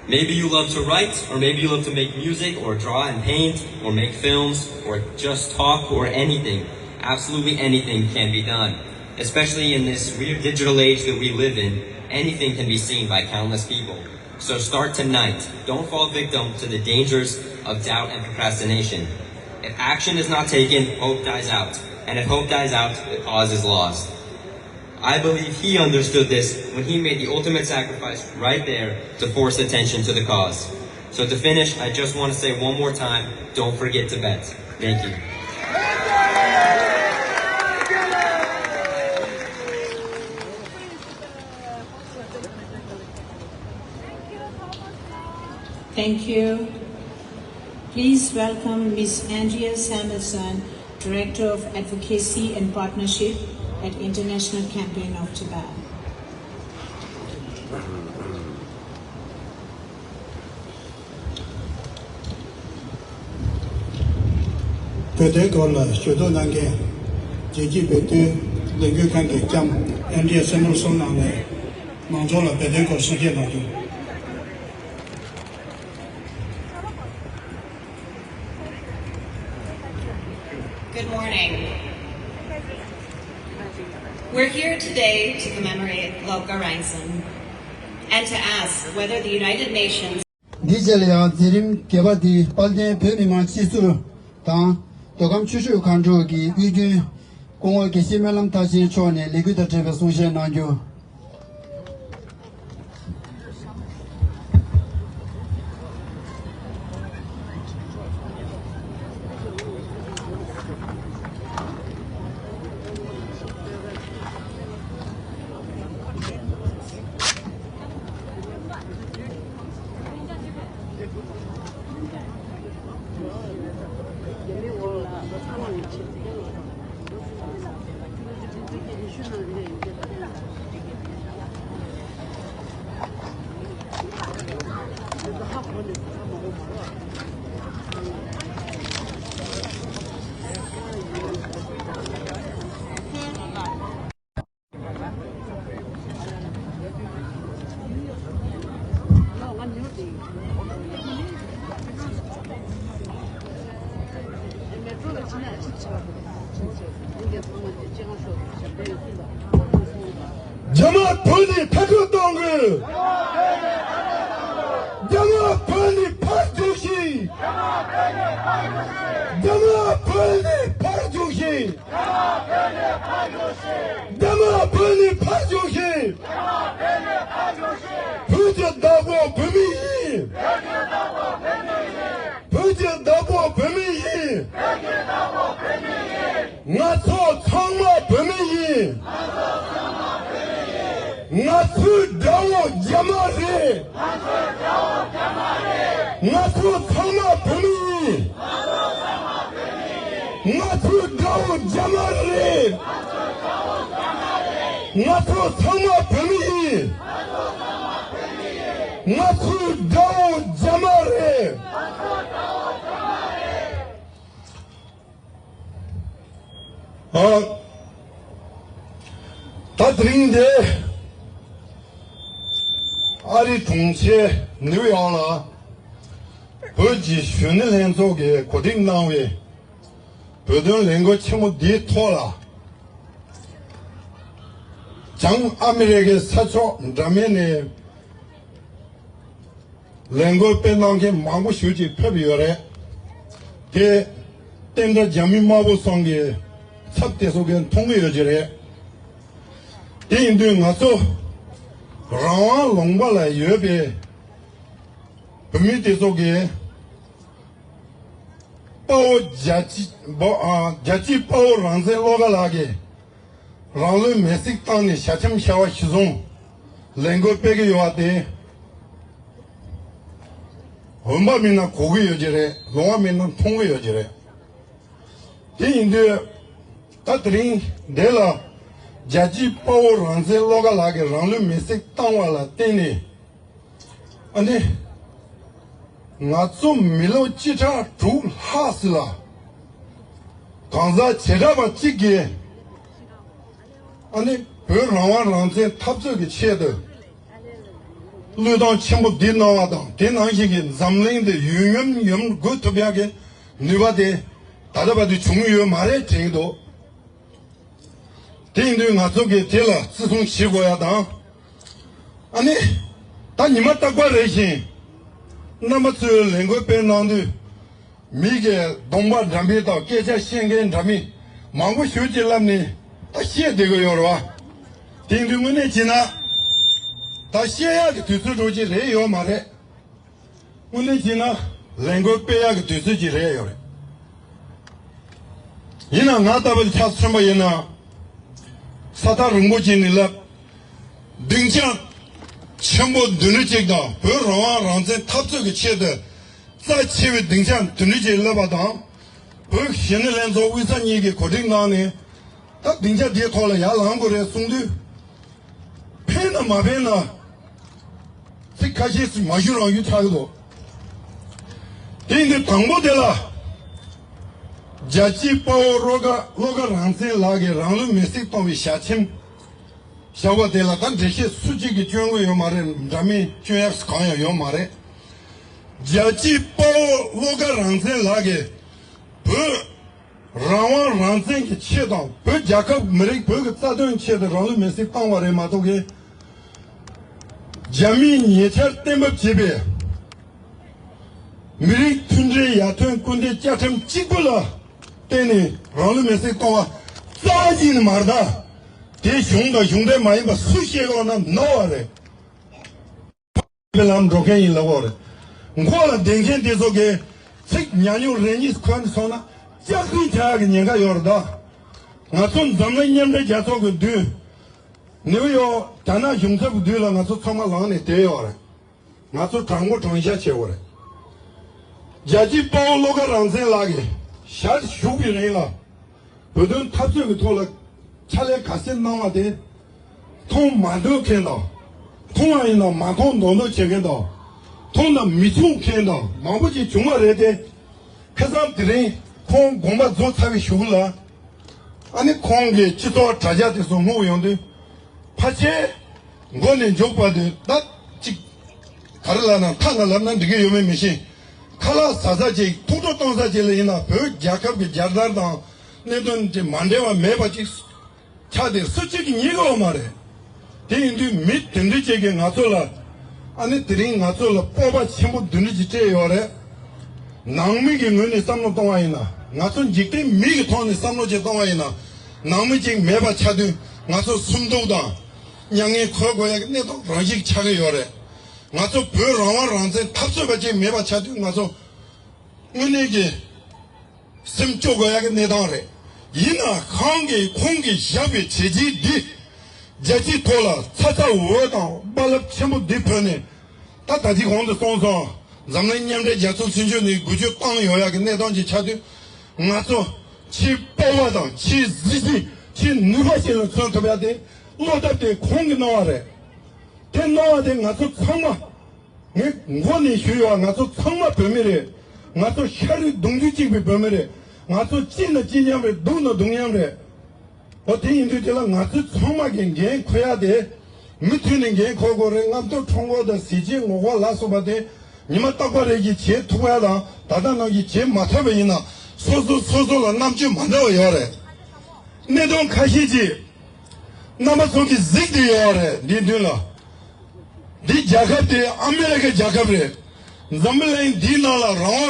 Maybe you love to write, or maybe you love to make music, or draw and paint, or make films, or just talk, or anything. Absolutely anything can be done, especially in this weird digital age that we live in. Anything can be seen by countless people. So start tonight. Don't fall victim to the dangers of doubt and procrastination. If action is not taken, hope dies out. And if hope dies out, the cause is lost. I believe he understood this when he made the ultimate sacrifice right there to force attention to the cause. So to finish, I just want to say one more time, don't forget to bet. Thank you. Thank you. Please welcome Miss Andrea Samuelson, Director of Advocacy and Partnership at International Campaign of Tibet. བོད་དོན་སྐོར་ལ་ཞུ་གཏུག་གནང་མཁན་རྒྱལ་སྤྱིའི་བོད་དོན་ལས་འགུལ་ཁང་གི་ལྕམ་ཨན་ཌི་ཡ་སེ་མུལ་སོན་ནང་ནས་མང་ཚོགས་ལ་བོད་དོན་སྐོར་གསུང་བཤད་གནང་རྒྱུ། Good morning. We're here today to commemorate Lokka Rangzin and to ask whether the United Nations འདིའི་རྗེས་ལ་ཡང་མཛད་རིམ་བརྒྱད་པ་འདི་དཔལ་ལྡན་བོད་མི་མང་སྤྱི་ཟུར་དང་མདོ་ཁམས་ཆུ་ཤུར་མཁའ་འགྲོ་གི་དབུས་རྒྱུན་སྐུ་ངོ་དགེ་བཤེས་སྨོན་ལམ་མཐར་ཕྱིན་མཆོག་ནས་ལས་འགུལ་དང་འབྲེལ་བའི་གསུང་བཤད་གནང་རྒྱུ། རྒྱ་དམར་བོད་ནས་མཐར་སྐྲོད་གཏོང་དགོས། རྒྱ་དམར་བོད་ནས་ཕར་རྒྱུགས་ཤིག་རྒྱ་དམར་བོད་ནས་ཕར་རྒྱུགས་ཤིག་རྒྱ་དམར་བོད་ནས་ཕར་རྒྱུགས་ཤིག་བོད་ཀྱི་བདག་པོ་བོད་མི་ཡིན། བོད་ཀྱི་བདག་པོ་བོད་མི་ཡིན། ང་ཚོ་ཚང་མ་བོད་མི་ཡིན། ང་ཚོའི་དགྲ་བོ་རྒྱ་དམར་རེད། ང་ཚོ་ཚང་མ་བོད་མི་ཡིན། ང་ཚོའི་དགྲ་བོ་རྒྱ་དམར་རེད། ང་ཚོ་ཚང་མ་བོད་མི་ཡིན། ང་ཚོའི་དགྲ་བོ་རྒྱ་དམར་རེད། ཨ། ད་དེ་རིང་འདི་ཨ་རིའི་གྲོང་ཁྱེར་ནིའུ་ཡོག་ལ་བོད་ཀྱི་གཞོན་ནུ་ལྷན་ཚོགས་ཀྱིས་གོ་སྒྲིག་གནང་བའི་བོད་དོན་ལས་འགུལ་ཆེན་མོ་འདིའི་ཐོག་ལ་བྱང་ཨ་མི་རི་ཀའི་ས་ཕྱོགས་འདྲ་མིན་ནས་ལས་འགུལ་སྤེལ་གནང་མཁན་མང་པོ་ཞིག་ཅིག་ཕེབས་ཡོད་རེད། དེ་བསྟན་དགྲ་རྒྱ་མི་དམར་པོ་ཚང་གི་ཚབ་དེ་ཚོ་གིས་མཐོང་གི་ཡོད་ཀྱི་རེད། དེ་ཡིན་དུས་ང་ཚོ་རང་དབང་ལུང་པ་ལ་ཡོད་པའི་བོད་མི་དེ་ཚོ་གིས་དཔའ་བོ་རྒྱལ་གཅེས་དཔའ་བོ་ཨ་རྒྱལ་གཅེས་དཔའ་བོ་རང་བཙན་བློ་དགའ་ལགས་ཀྱིས་རང་ལུས་མེར་སྲེག་བཏང་ནས་ཞལ་ཆེམས་ཕྱར་བ་གཞིར་བཟུང་ལས་འགུལ་སྤེལ་གྱི་ཡོད་པ་དེ་འོས་འབབ་མིན་ན་གོ་གི་ཡོད་ཀྱི་རེད། ལོང་བ་མིན་ན་མཐོང་གི་ཡོད་ཀྱི་རེད། དེ་ཡིན་དུས་ད་དེ་རིང་འདི་ལ་རྒྱལ་གཅེས་དཔའ་བོ་རང་བཙན་བློ་དགའ་ལགས་ཀྱིས་རང་ལུས་མེར་སྲེག་བཏང་བ་ལ་བརྟེན་ནས། ཨ་ནི། ང་ཚོ་མི་ལོ་བཅུ་ཕྲག་དྲུག་ལྷག་ཙམ་ལ་གང་ཟག་བྱེ་བྲག་པ་གཅིག་གིས་ཨ་ནི་བོད་རང་དབང་རང་བཙན་འཐབ་རྩོད་ཀྱི་ཆེད་དུ་བློས་གཏོང་ཆེན་པོ་འདི་གནང་བ་དང་དེ་ནང་བཞིན་གྱི་འཛམ་གླིང་འདི་ཡུན་ཡུན་སྒུལ་ཐུབ་ཡག་གི་ནུས་པ་དེ་ད་ལྟ་བར་དུ་བྱུང་ཡོད་མ་རེད་དྲན་གྱི་འདུག་དེ་ཡིན་དུས་ང་ཚོ་གིས་དེ་ལ་བརྩི་སྲུང་བྱེད་དགོས་ཡ་དང་། ཨ་ནི། ད་ཉི་མ་རྟག་པར་རེ་བཞིན། རྣམ་པ་ཚོས་ལས་འགུལ་སྤེལ་གནང་དུས། མི་གི་གདོང་པ་འདྲ་མིན་དང་སྐད་ཆ་བཤད་མཁན་འདྲ་མིན། མང་པོ་ཞིག་ཅིག་ལབ་ནས་ད་བཤད་བསྡད་ཀྱི་ཡོད་རེད་བ། དེང་དུས་དངོས་གནས་བྱས་ན། ད་བཤད་ཡག་གི་དུས་ཚོད་འགྲོ་གི་རེད་ཡོད་མ་རེད། དངོས་གནས་བྱས་ན། ལས་འགུལ་སྤེལ་ཡག་གི་དུས་ཚོད་ཅིག་རེད་ཡོད་རེད། ཡིན་ནའང་ང་ལྟ་བུ་ཆ་མཚོན་པ་ཡིན་ན། ས་ཐག་རིང་པོ་ཅིག་ནས་ལབ། སྡིངས་ཆ་ཆེན་པོ་བདུན་ཅུ་ཅིག་དང་བོད་རང་དབང་རང་བཙན་འཐབ་རྩོད་ཀྱི་ཆེད་དུ། རྩ་ཆེ་བའི་སྡིངས་ཆ་བདུན་ཅུ་ཅིག་ལབ་པ་དང་། བོད་གཞོན་ནུ་ལྷན་ཚོགས་དབུས་གཙང་གཉིས་ཀྱིས་གོ་སྒྲིག་གནང་ནས། ད་སྡིངས་ཆ་དེའི་ཐོག་ལ་ཡར་ལངས་དགོས་རེད་གསུངས་དུས། ཕན་ན་མ་ཕན་ན། ཚིག་ཁ་ཤས་ཤིག་མ་ཞུ་རང་ཞུ་ཆགས་ཀྱི་འདུག་དེ་ཡིན་དུས་དང་པོ་དེ་ལ། རྒྱལ་གཅེས་དཔའ་བོ་བློ་དགའ་བློ་དགའ་རང་བཙན་ལགས་ཀྱིས་རང་ལུས་མེར་སྲེག་གཏོང་བའི་ཞལ་ཆེམས། བཞག་པ་དེ་ལ་ད་འགྲེལ་བཤད་སུ་གཅིག་གིས་སྐྱོན་དགོས་ཡོད་མ་རེད། འདྲ་མིན་སྐྱོན་ཡག་གང་ཡང་ཡོད་མ་རེད། རྒྱལ་གཅེས་དཔའ་བོ་བློ་དགའ་རང་བཙན་ལགས་ཀྱིས་བོད་རང་དབང་རང་བཙན་གྱི་ཆེད་དང་བོད་རྒྱལ་ཁབ་མི་རིགས་བོད་ཀྱི་རྩ་དོན་ཆེད་དུ་རང་ལུས་མེར་སྲེག་བཏང་བ་རེད་མ་གཏོགས་ཀྱི། རྒྱ་མིས་ཉེ་ཆར་གཏན་འབེབས་བྱས་པའི་མི་རིགས་མཐུན་སྒྲིལ་ཡར་ཐོན་སྐུལ་འདེད་བཅའ་ཁྲིམས་གཅིག་པུ་ལ་བརྟེན་ནས་རང་ལུས་མེར་སྲེག་གཏོང་བ་རྩ་བ་ཉིད་ནས་མ་རེད། ད་དེ་གཞུང་དང་གཞུང་འབྲེལ་མ་ཡིན་པ་སུ་བཤད་ཀྱི་ཡོད་ན་ནོར་བ་རེད། པའི་ལམ་འགྲོ་མཁན་ཡིན་ལབ་ཡོད་རེད། མགོ་ལ་བསྡད་མཁན་དེ་ཚོ་གིས་ཚིག་ཉག་ཉོག་རེ་གཉིས་འཁོན་སོང་ན་ལྕགས་རྩི་བྱ་ཡག་གི་ཉེན་ཁ་ཡོད་རེད་ད། ང་ཚོ་འཛམ་གླིང་མཉམ་འབྲེལ་རྒྱལ་ཚོགས་ཀྱི་མདུན། ནིའུ་ཡོག་རྒྱ་ནག་གཞུང་ཚབ་ཀྱི་མདུན་ལ་ང་ཚོ་ཚང་མ་ལངས་ནས་བསྡད་ཡོད་རེད། ང་ཚོ་དྲང་པོ་དྲང་བཞག་བྱེད་དགོས་རེད། རྒྱལ་གཅེས་དཔའ་བོ་བློ་དགའ་རང་བཙན་ལགས་ཀྱིས་ཞལ་བཞུགས་པའི་རིང་ལ། བོད་དོན་འཐབ་རྩོད་ཀྱི་ཐོག་ལ་ཕྱག་ལས་ག་ཚད་གནང་བ་དེ། མཐོང་མ་འདོད་མཁན་དང་། མཐོང་བ་ཡིན་ན་མ་མཐོང་མདོག་མདོག་བྱེད་མཁན་དང་། མཐོང་ན་མི་ཆུང་མཁན་དང་མང་པོ་ཅིག་བྱུང་བ་རེད་དེ། ཁ་སང་དེ་རིང་ཁོང་དགོངས་པ་རྫོགས་ཚར་བའི་གཞུག་ལ། ཨ་ནི་ཁོང་གིས་སྤྱི་ཚོགས་དྲ་རྒྱ་དེ་ཚོ་སྔོག་ཡོང་དུས། ཕལ་ཆེར་མགོ་ནས་མཇུག་བར་དུ་ད་ཅིག་ག་རེ་ལབ་ན་ཐ་ན་ལབ་ན་འགྲིག་གི་ཡོད་མེད་མི་ཤེས། ཁ་ལག་ཟ་ས་ཅིག་ཐུགས་སྤྲོ་གཏོང་ས་ཅིག་ལ་ཡིན་ན་བོད་རྒྱལ་ཁབ་ཀྱི་རྒྱལ་དར་དང་གནད་དོན་དེ་མ་འབྲེལ་བ་མེད་པ་ཅིག་ཆགས་ཏེ་སུ་གཅིག་གིས་ཉན་གི་ཡོད་མ་རེད། དེ་ཡིན་དུས་མི་དེ་འདྲ་ཅིག་གིས་ང་ཚོ་ལ། ཨ་ནི་དེ་རིང་ང་ཚོ་ལ་སྤོབས་པ་ཆེན་པོ་བདུན་འདྲ་ཅིག་སྤྲད་ཡོད་རེད། ནང་མི་གི་ངོས་ནས་བསམ་བློ་གཏོང་བ་ཡིན་ན། ང་ཚོ་འཇིག་རྟེན་མི་གི་ཐོག་ནས་བསམ་བློ་ཅིག་གཏོང་བ་ཡིན་ན། ནང་མི་ཅིག་མེད་པ་ཆགས་དུས་ང་ཚོ་སུན་སྡུག་དང་། མྱ་ངན་འཁོར་དགོས་ཡག་གི་གནས་སྟངས་རང་ཞིག་ཆགས་ཀྱི་ཡོད་རེད། ང་ཚོ་བོད་རང་དབང་རང་བཙན་འཐབ་རྩོད་པ་ཅིག་མེད་པ་ཆགས་དུས་ང་ཚོ་དངོས་གནས་ཀྱི་སེམས་སྐྱོ་དགོས་ཡག་གི་གནས་སྟངས་རེད། ཡིན་ནའང་གིས་ཁོང་གིས་བཞག་པའི་བྱས་རྗེས་འདི་རྒྱལ་སྤྱིའི་ཐོག་ལ་ཚ་ཚ་འུར་འུར་དང་རྦ་རླབས་ཆེན་པོ་འདི་བོད་ནས། ད་ད་ཅི་གོང་དུ་སོང་སོང་། འཛམ་གླིང་མཉམ་འབྲེལ་རྒྱལ་ཚོགས་ཚུན་ཆད་ནས་འགུལ་སྐྱོད་བཏང་ཡོང་ཡག་གི་གནས་སྟངས་ཅིག་ཆགས་དུས། ང་ཚོ་ཆེས་སྤོབས་པ་དང་ཆེས་གཟི་བརྗིད་ཆེས་ནུས་པ་ཞིག་ལ་མཚོན་ཐུབ་ཡག་དེ་བློ་སྟོབས་དེ་ཁོང་གིས་གནང་བ་རེད། དེ་གནང་བ་དེ་ང་ཚོ་ཚང་མ། ངས་མགོ་ནས་ཞུས་ཡོད། ང་ཚོ་ཚང་མ་བོད་མི་རེད། ང་ཚོ་ཤ་རུས་གདུང་རྒྱུད་གཅིག་པའི་བོད་མི་རེད། ང་ཚོ་སྐྱིད་ན་སྐྱིད་མཉམ་རེད། སྡུག་ན་སྡུག་མཉམ་རེད། འོ་དེ་ཡིན་དུས་དེ་ལ་ང་ཚོ་ཚང་མ་གིས་འགན་འཁུར་ཡ་དེ། མུ་མཐུད་ནས་འགན་འཁུར་དགོས་རེད། རྔམ་སྟོབས་ཁྲོམ་སྐོར་དང་གཟི་བརྗིད་ངོ་རྒོལ་ལ་སོགས་པ་དེ་ཉི་མ་རྟག་པ་རེ་བཞིན་བྱེད་ཐུབ་ཡ་དང་། ད་ལྟ་ནང་བཞིན་བྱེད་མ་ཐུབ་པ་ཡིན་ན་སོ་སོ་སོ་སོ་ལ་རྣམ་དཔྱོད་མ་འདྲ་བ་ཡོད་རེད། གནད་དོན་ཁ་ཤས་ཅིག་རྣམ་པ་ཚོ་གིས་གཟིགས་བསྡད་ཡོད་རེད། འདིའི་མདུན་ལ། འདི་རྒྱལ་ཁབ་དེ་ཨ་མེ་རི་ཁའི་རྒྱལ་ཁབ་རེད། འཛམ་བུ་གླིང་འདིའི་ནང་ལ་རང་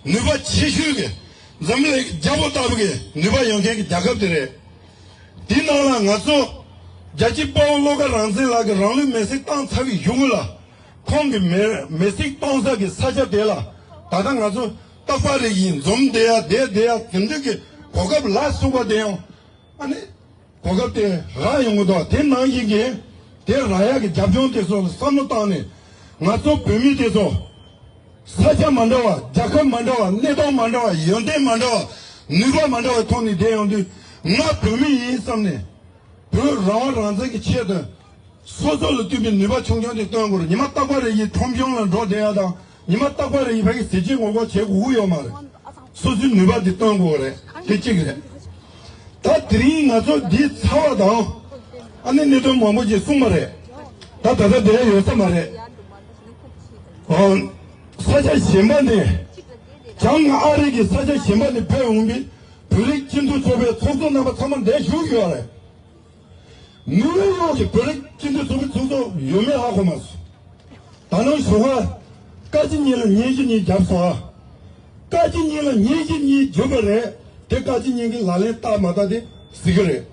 དབང་ནུས་པ་ཆེ་ཤོས་ཀྱི། འཛམ་བུ་གླིང་གི་རྒྱལ་པོ་ལྟ་བུ་གི་ནུས་པ་ཡོད་མཁན་གྱི་རྒྱལ་ཁབ་དེ་རེད། དེའི་ནང་ལ་ང་ཚོ་རྒྱལ་གཅེས་དཔའ་བོ་བློ་དགའ་རང་བཙན་ལགས་ཀྱིས་རང་ལུས་མེར་སྲེག་བཏང་ཚར་བའི་གཞུག་ལ། ཁོང་གིས་མེར་མེར་སྲེག་གཏོང་ས་གི་ས་ཆ་དེ་ལ་ད་ལྟ་ང་ཚོ་རྟག་པ་རེ་བཞིན་འཛོམས་བསྡད་ཡ་བསྡད་བསྡད་ཡ་དེ་འདྲ་གི་གོ་སྐབས་ལ་སོགས་པ་དེ་ཡང་ཨ་ནི། གོ་སྐབས་དེ་རག་ཡོང་གི་འདུག་དེ་ནང་བཞིན་གྱི་དེ་རག་ཡག་གི་རྒྱབ་ལྗོངས་དེ་ཚོ་ལ་བསམ་བློ་བཏང་ནས། ང་ཚོ་བོད་མི་དེ་ཚོ་ས་ཆ་མ་འདྲ་བ། རྒྱལ་ཁབ་མ་འདྲ་བ། གནས་སྟངས་མ་འདྲ་བ། ཡོན་ཏན་མ་འདྲ་བ། ནུས་པ་མ་འདྲ་བའི་ཐོག་ནས་བསྡད་ཡོང་དུས། ང་བོད་མི་ཡིན་བསམ་ནས། བོད་རང་དབང་རང་བཙན་གྱི་ཆེད་དུ། སོ་སོ་ལ་ལྟོས་པའི་ནུས་པ་ཆུང་ཆུང་དེ་སྟོན་དགོས་རེད། ཉི་མ་རྟག་པ་རེ་བཞིན་ཁྲོམ་གཞུང་ལ་འགྲོ་བསྡད་ཡ་དང་། ཉི་མ་རྟག་པ་རེ་བཞིན་ཕ་གི་ཟས་བཅད་ངོ་རྒོལ་བྱེད་དགོས་ཀྱི་ཡོད་མ་རེད། སོ་སོའི་ནུས་པ་དེ་སྟོན་དགོས་རེད། དེ་གཅིག་རེད། ད་དེ་རིང་ང་ཚོ་འདི་ཚར་བ་དང་། ཨ་ནི་གནད་དོན་མང་པོ་ཅིག་གསུངས་པ་རེད། ད་ད་ལྟ་འདིར་ཡོད་ས་མ་རེད། ཨོ། ས་ཆ་གཞན་པ་ནས་བྱང་ཨ་རི་གི་ས་ཆ་གཞན་པ་ནས་ཕེབས་འོང་པའི་བོད་རིགས་སྤྱི་མཐུན་ཚོགས་པའི་ཚོགས་གཙོ་རྣམ་པ་ཚང་མ་འདིར་བཞུགས་ཡོད་རེད། ནིའུ་ཡོག་གི་བོད་རིགས་སྤྱི་མཐུན་ཚོགས་པའི་ཚོགས་གཙོ་ཡོད་མེད་ཧ་གོ་མ་སོང་། ད་ནང་ཞོགས་ཀ་བཀའ་སྤྱི་གཉིས་ལ་སྙན་ཞུ་གཉིས་བརྒྱབ་སོང་ཨ། བཀའ་སྤྱི་གཉིས་ལ་སྙན་ཞུ་གཉིས་བརྒྱབ་པ་རེད། དེ་བཀའ་སྤྱི་གཉིས་ཀྱིས་ལག་ལེན་བསྟར་མ་བསྟར་དེ་གཟིགས་ཀྱི་རེད།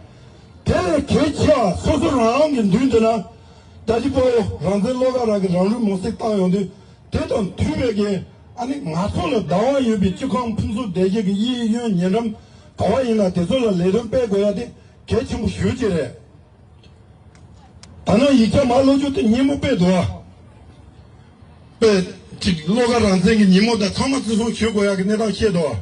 དེ་ལས་གལ་ཆེ་བ་སོ་སོ་རང་རང་གི་མདུན་དུ་ན། རྒྱ་ཆེ་དཔའ་བོ་རང་བཙན་བློ་དགའ་རང་གིས་རང་ལུས་མེར་སྲེག་བཏང་ཡོང་དུས། དེ་དང་མཐུན་པའི་གི་ཨ་ནི་ང་ཚོ་ལ་བདག་དབང་ཡོད་པའི་སྤྱི་ཁང་ཕུན་ཚོགས་བདེ་སྐྱིད་ཀྱི་གཡས་གཡོན་ཉེ་འགྲམ་ག་བ་ཡིན་ན་དེ་ཚོ་ལ་ལས་དོན་སྤེལ་དགོས་ཡ་དེ་གལ་ཆེན་པོ་ཞེ་པོ་ཅིག་རེད། ད་ནང་ཡིག་ཆ་མ་ཀློག་རྒྱུ་དེ་སྙན་མོ་དཔེ་འདུག་ཨ། དཔེ་ཅིག་བློ་དགའ་རང་བཙན་གྱི་ཉིན་མོ་དང་ཚང་མ་བརྩི་སྲུང་ཞུ་དགོས་ཡག་གི་གནས་སྟངས་བཤད་འདུག་ཨ།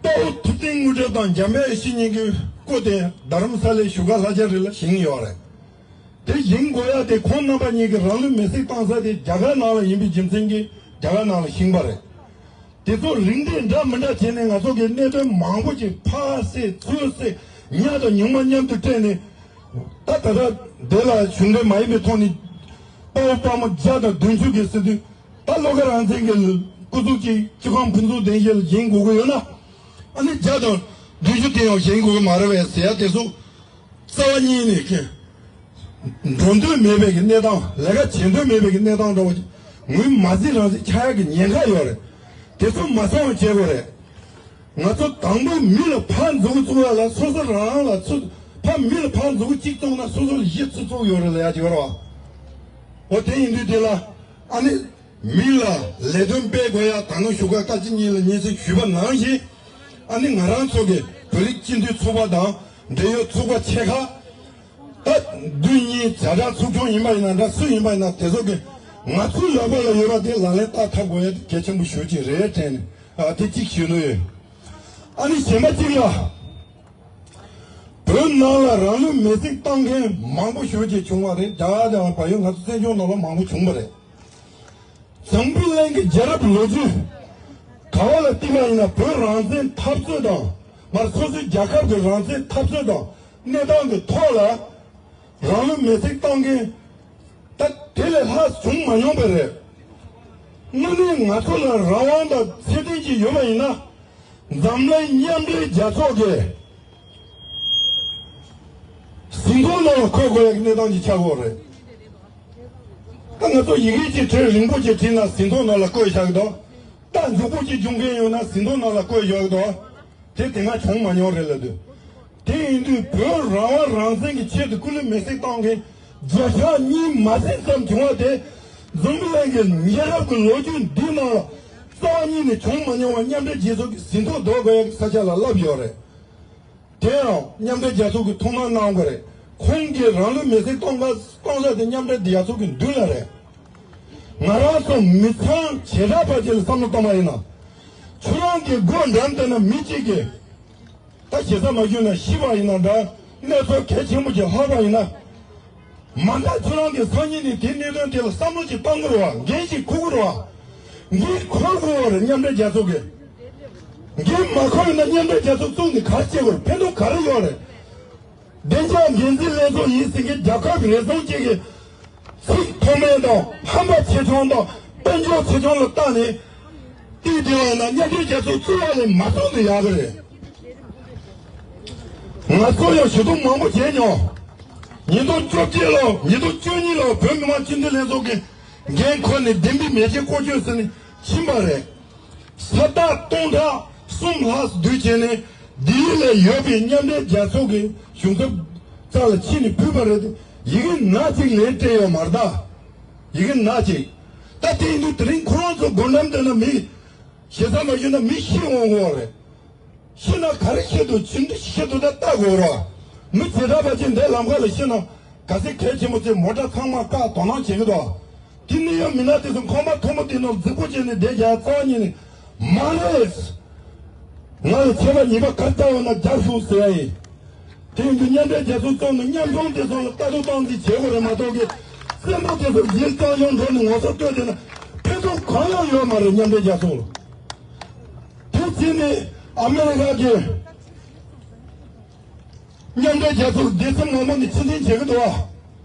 དཔའ་བོ་ཐུབ་བསྟན་དངོས་གྲུབ་དང་འཇམ་དཔལ་ཡེ་ཤེས་གཉིས་ཀྱི་སྐུ་དེ་རྡ་རམ་ས་ལའི་བཞུགས་སྒར་ལྷ་ལྕམ་རི་ལ་བཞེངས་ཡོད་རེད། དེ་བཞེངས་དགོས་ཡག་དེ་ཁོང་རྣམ་པ་གཉིས་ཀྱིས་རང་ལུས་མེར་སྲེག་བཏང་ས་དེ་རྒྱ་གར་ནང་ལ་ཡིན་པའི་རྒྱུ་མཚན་གྱིས་རྒྱ་གར་ནང་ལ་བཞེངས་པ་རེད། དེ་ཚོ་རིགས་འགྲེ་འདྲ་མི་འདྲ་བྱས་ནས་ང་ཚོ་གི་གནད་དོན་མང་པོ་ཅིག་ཕར་བསྲེས་ཚུར་བསྲེས་ཉག་དང་ཉུང་མ་མཉམ་དུ་སྤྲད་ནས། ད་ད་ལྟ་དེ་ལ་གཞུང་འབྲེལ་མ་ཡིན་པའི་ཐོག་ནས་དཔའ་བོ་དཔའ་མོ་བརྒྱ་དང་བདུན་ཅུ་གི་ཟེར་དུས། ད་བློ་དགའ་རང་བཙན་གྱི་སྐུ་གཟུགས་ཀྱི་སྤྱི་ཁང་ཕུན་ཚོགས་བདེ་སྐྱིད་ལ་བཞེངས་དགོས་ཀྱི་ཡོད་ན། ཨ་ནི་བརྒྱ་དང་བདུན་ཅུ་དེ་ཡང་བཞེངས་དགོས་ཀྱི་མ་རེད་པས་ཟེར་ཡ་དེ་ཚོ། རྩ་བ་ཉིད་ནས་ཀྱི་འགྲོ་འདོད་མེད་པའི་གི་གནས་སྟངས། ལས་ཀ་བྱེད་འདོད་མེད་པའི་གི་གནས་སྟངས་འདྲ་བོ་ཅིག་ངོས་མ་འཛིན་རང་འཛིན་ཆགས་ཡག་གི་ཉེན་ཁ་ཡོད་རེད། དེ་ཚོ་མ་སོང་བ་བྱེད་དགོས་རེད། ང་ཚོ་དང་པོ་མི་ལ་ཕར་མཛུབ་གུ་བཙུགས་ཡ་ལ་སོ་སོ་རང་རང་ལ་ཚུར། ཕར་མི་ལ་ཕར་མཛུབ་གུ་གཅིག་བཙུགས་ན་སོ་སོ་ལ་བཞི་ཚུར་བཙུགས་ཡོད་རེད་ལབ་ཡ་ཅིག་ཡོད་རེད་བ། འོ་དེ་ཡིན་དུས་དེ་ལ་ཨ་ནི། མི་ལ་ལས་དོན་སྤེལ་དགོས་ཡ་ད་ནང་ཞོགས་ཀ་བཀའ་སྤྱི་གཉིས་ལ་སྙན་སེང་ཞུས་པ་ནང་བཞིན། ཨ་ནི་ང་རང་ཚོ་གི་བོད་རིགས་སྤྱི་མཐུན་ཚོགས་པ་དང་འབྲེལ་ཡོད་ཚོགས་པ་ཆེ་ཁག་ད་བདུན་གཉིས་བྱ་བྲལ་ཚོགས་ཆུང་ཡིན་པ་ཡིན་ན་འདྲ་སུ་ཡིན་པ་ཡིན་ན་དེ་ཚོ་གི་ང་ཚོའི་ལག་པ་ལ་ཡོད་པ་དེ་ལག་ལེན་བསྟར་ཐབས་དགོས་ཡ་དེ་གལ་ཆེན་པོ་ཞེ་པོ་ཅིག་རེད་དྲན་ནས། ཨ་དེ་གཅིག་ཞུ་ནི་ཡོད། ཨ་ནི་གཞན་པ་གཅིག་ལ། བོད་ནང་ལ་རང་ལུས་མེར་སྲེག་བཏང་མཁན་མང་པོ་ཞེ་པོ་ཅིག་བྱུང་བ་རེད། རྒྱ་གར་དང་བལ་ཡུལ་ང་ཚོ་བཙན་བྱོལ་ནང་ལ་མང་པོ་བྱུང་བ་རེད། འཛམ་བུ་གླིང་གི་རྒྱལ་རབས་ལོ་རྒྱུས་ག་བ་ལ་བལྟས་པ་ཡིན་ན་བོད་རང་བཙན་འཐབ་རྩོད་དང་། མར་སོ་སོའི་རྒྱལ་ཁབ་ཀྱི་རང་བཙན་འཐབ་རྩོད་དང་གནས་སྟངས་ཀྱི་ཐོག་ལ་རང་ལུས་མེར་སྲེག་བཏང་མཁན་ད་དེ་ལས་ལྷག་བྱུང་མ་མྱོང་པ་རེད། དངོས་གནས་ང་ཚོ་ལ་རང་དབང་དང་ཚད་ལྡན་ཅིག་ཡོད་པ་ཡིན་ན། འཛམ་གླིང་མཉམ་འབྲེལ་རྒྱལ་ཚོགས་ཀྱི་ཟིན་ཐོ་ནང་ལ་འཁོད་དགོས་ཡག་གི་གནས་སྟངས་ཅིག་ཆགས་ཀྱི་ཡོད་རེད། ད་ང་ཚོ་ཡི་གེ་ཅིག་བྲིས་རིང་པོ་ཅིག་བྲིས་ན་ཟིན་ཐོ་ནང་ལ་བཀོད་བཞག་གི་འདུག་རྟ་མགྱོགས་པོ་ཅིག་རྒྱུག་མཁན་ཡོད་ན་ཟིན་ཐོ་ནང་ལ་བཀོད་བཞག་གི་འདུག་དེ་དེ་སྔ་བྱུང་མ་མྱོང་རེད་ལབ་དུས། དེ་ཡིན་དུས་བོད་རང་དབང་རང་བཙན་གྱི་ཆེད་དུ་སྐུ་ལུས་མེར་སྲེག་བཏང་མཁན་བརྒྱ་ཆ་གཉིས་མ་ཟིན་ཙམ་བྱུང་བ་དེ། འཛམ་བུ་གླིང་གི་རྒྱལ་རབས་ཀྱི་ལོ་རྒྱུས་འདི་ནང་ལ་རྩ་བ་ཉིད་ནས་བྱུང་མ་མྱོང་བ་མཉམ་འབྲེལ་རྒྱལ་ཚོགས་ཀྱི་ཟིན་ཐོ་འདོགས་དགོས་ཡག་གི་ས་ཆ་ལ་ལབ་ཡོད་རེད། དེ་ཡང་མཉམ་འབྲེལ་རྒྱལ་ཚོགས་ཀྱིས་ཐུགས་སྣང་གནང་དགོས་རེད། ཁོང་གིས་རང་ལུས་མེར་སྲེག་གཏོང་ག་གཏོང་ས་དེ་མཉམ་འབྲེལ་རྒྱལ་ཚོགས་ཀྱི་མདུན་ལ་རེད། ང་རང་ཚོ་མི་ཚང་བྱེ་བྲག་པ་ཅིག་ལ་བསམ་བློ་བཏང་བ་ཡིན་ན། ཁྱོད་རང་གི་སྒོ་འགྲམ་དེ་ན་མི་གཅིག་གིས་ད་ཞེ་ས་མ་བརྒྱུད་ན་ཤི་བ་ཡིན་ན་འདྲ། གནས་ཚུལ་གལ་ཆེན་པོ་ཅིག་ལྷག་པ་ཡིན་ན། མ་མཐའ་ཁྱོད་རང་གི་སང་ཉིན་ནས་དེ་གནད་དོན་དེ་ལ་བསམ་བློ་ཅིག་བཏང་དགོས་རེད་བ། འགན་ཅིག་འཁུར་དགོས་རེད་བ། འགན་འཁུར་དགོས་རེད། མཉམ་འབྲེལ་རྒྱལ་ཚོགས་ཀྱི་འགན་མ་འཁུར་ན་མཉམ་འབྲེལ་རྒྱལ་ཚོགས་བཙུགས་ནས་ག་རེ་བྱེད་དགོས་རེད། ཕན་ཐོགས་ག་རེ་ཡོད་རེད། བདེ་འཇགས་འགན་འཛིན་ལྷན་ཚོགས་ཡིན་ཟེར་མཁན་རྒྱལ་ཁབ་རེ་ཟུང་གཅིག་གིས་ཚིག་མཐོ་དམན་དང་ཧམ་པ་ཆེ་ཆུང་དང་དཔལ་འབྱོར་ཆེ་ཆུང་ལ་བལྟས་ནས། དེའི་དེ་བ་ཡིན་ན་མཉམ་འབྲེལ་རྒྱལ་ཚོགས་བཙུགས་པ་ལས་མ་བཙུགས་ན་ཡག་གི་རེད། ང་ཚོ་ཡང་ཞུ་གཏུག་མང་པོ་བྱས་མྱོང་། ཉིས་སྟོང་བཅོ་བརྒྱད་ལོ་ཉིས་སྟོང་བཅུ་གཉིས་ལོ་བོད་མི་མང་སྤྱི་འཐུས་ལྷན་ཚོགས་ཀྱི་འགན་ཁུར་ནས་བདེན་པའི་མེ་ལྕེ་བཀོད་བཅོས་ཟེར་ནས་ཕྱིན་པ་རེད། ས་རྟགས་སྟོང་ཕྲག་གསུམ་ལྷག་བསྡུས་བྱས་ནས་ལྡི་ལི་ལ་ཡོད་པའི་མཉམ་འབྲེལ་རྒྱལ་ཚོགས་ཀྱི་གཞུང་ཚབ་རྩ་ལ་ཕྱིན་ནས་ཕུལ་བ་རེད་དེ། ཡི་གེ་ནག་ཅིག་ལན་སྤྲད་ཡོད་མ་རེད་ད། ཡི་གེ་ནག་ཅིག་ད་དེ་ཡིན་དུས་དེ་རིང་ཁོ་རང་ཚོ་སྒོ་འགྲམ་དེ་ན་མི་ཞེ་ས་མ་ཞུས་ན་མི་ཤི་འོང་གི་རེད། ཤི་ན་ག་རེ་ཤི་འདུག་ཇི་འདྲ་ཤི་འདུག་ད་ལྟ་དགོས་ར། མི་བྱེ་བྲག་པ་ཅིག་འདས་ལམ་ཁ་ལ་ཤི་ན་ག་ཚད་གལ་ཆེན་པོ་ཅིག་མོ་ཊ་ཚང་མ་བཀག་དོ་སྣང་བྱེད་ཀྱི་འདུག་དེ་ནི་ཡང་མི་སྣ་དེ་ཚོ་ཁང་པ་མཐོན་པོ་དེ་ནང་རྫིག་པོ་བྱས་ནས་བསྡད་རྒྱ་རྩ་བ་ཉིད་ནས་མ་རེད། ང་ལ་ཆད་པ་ཉེས་པ་ག་རེ་བཏང་ཡོད་ན་རྒྱབ་ཤོག་ཟེར་ཡ་ཡིན། དེ་ཡིན་དུས་མཉམ་འབྲེལ་རྒྱལ་ཚོགས་བཙུགས་ནས་ཉམ་ཆུང་དེ་ཚོ་ལ་ལྟ་རྟོག་སྟངས་འཛིན་བྱེད་དགོས་རེད་མ་གཏོགས་ཀྱི། བཙན་པོ་དེ་ཚོ་ཡིན་རྐྱང་ཡོང་འགྲོ་ནས་ངོ་ཚ་སྤྲོད་བསྡད་ན་ཕན་ཐོགས་གང་ཡང་ཡོད་མ་རེད། མཉམ་འབྲེལ་རྒྱལ་ཚོགས་ལ། དེ་བྱས་ནས་ཨ་མེ་རི་ཁ་གིས་མཉམ་འབྲེལ་རྒྱལ་ཚོགས་སྡེ་ཚན་མང་པོ་ནས་ཕྱིར་འཐེན་བྱེད་ཀྱི་འདུག་བ།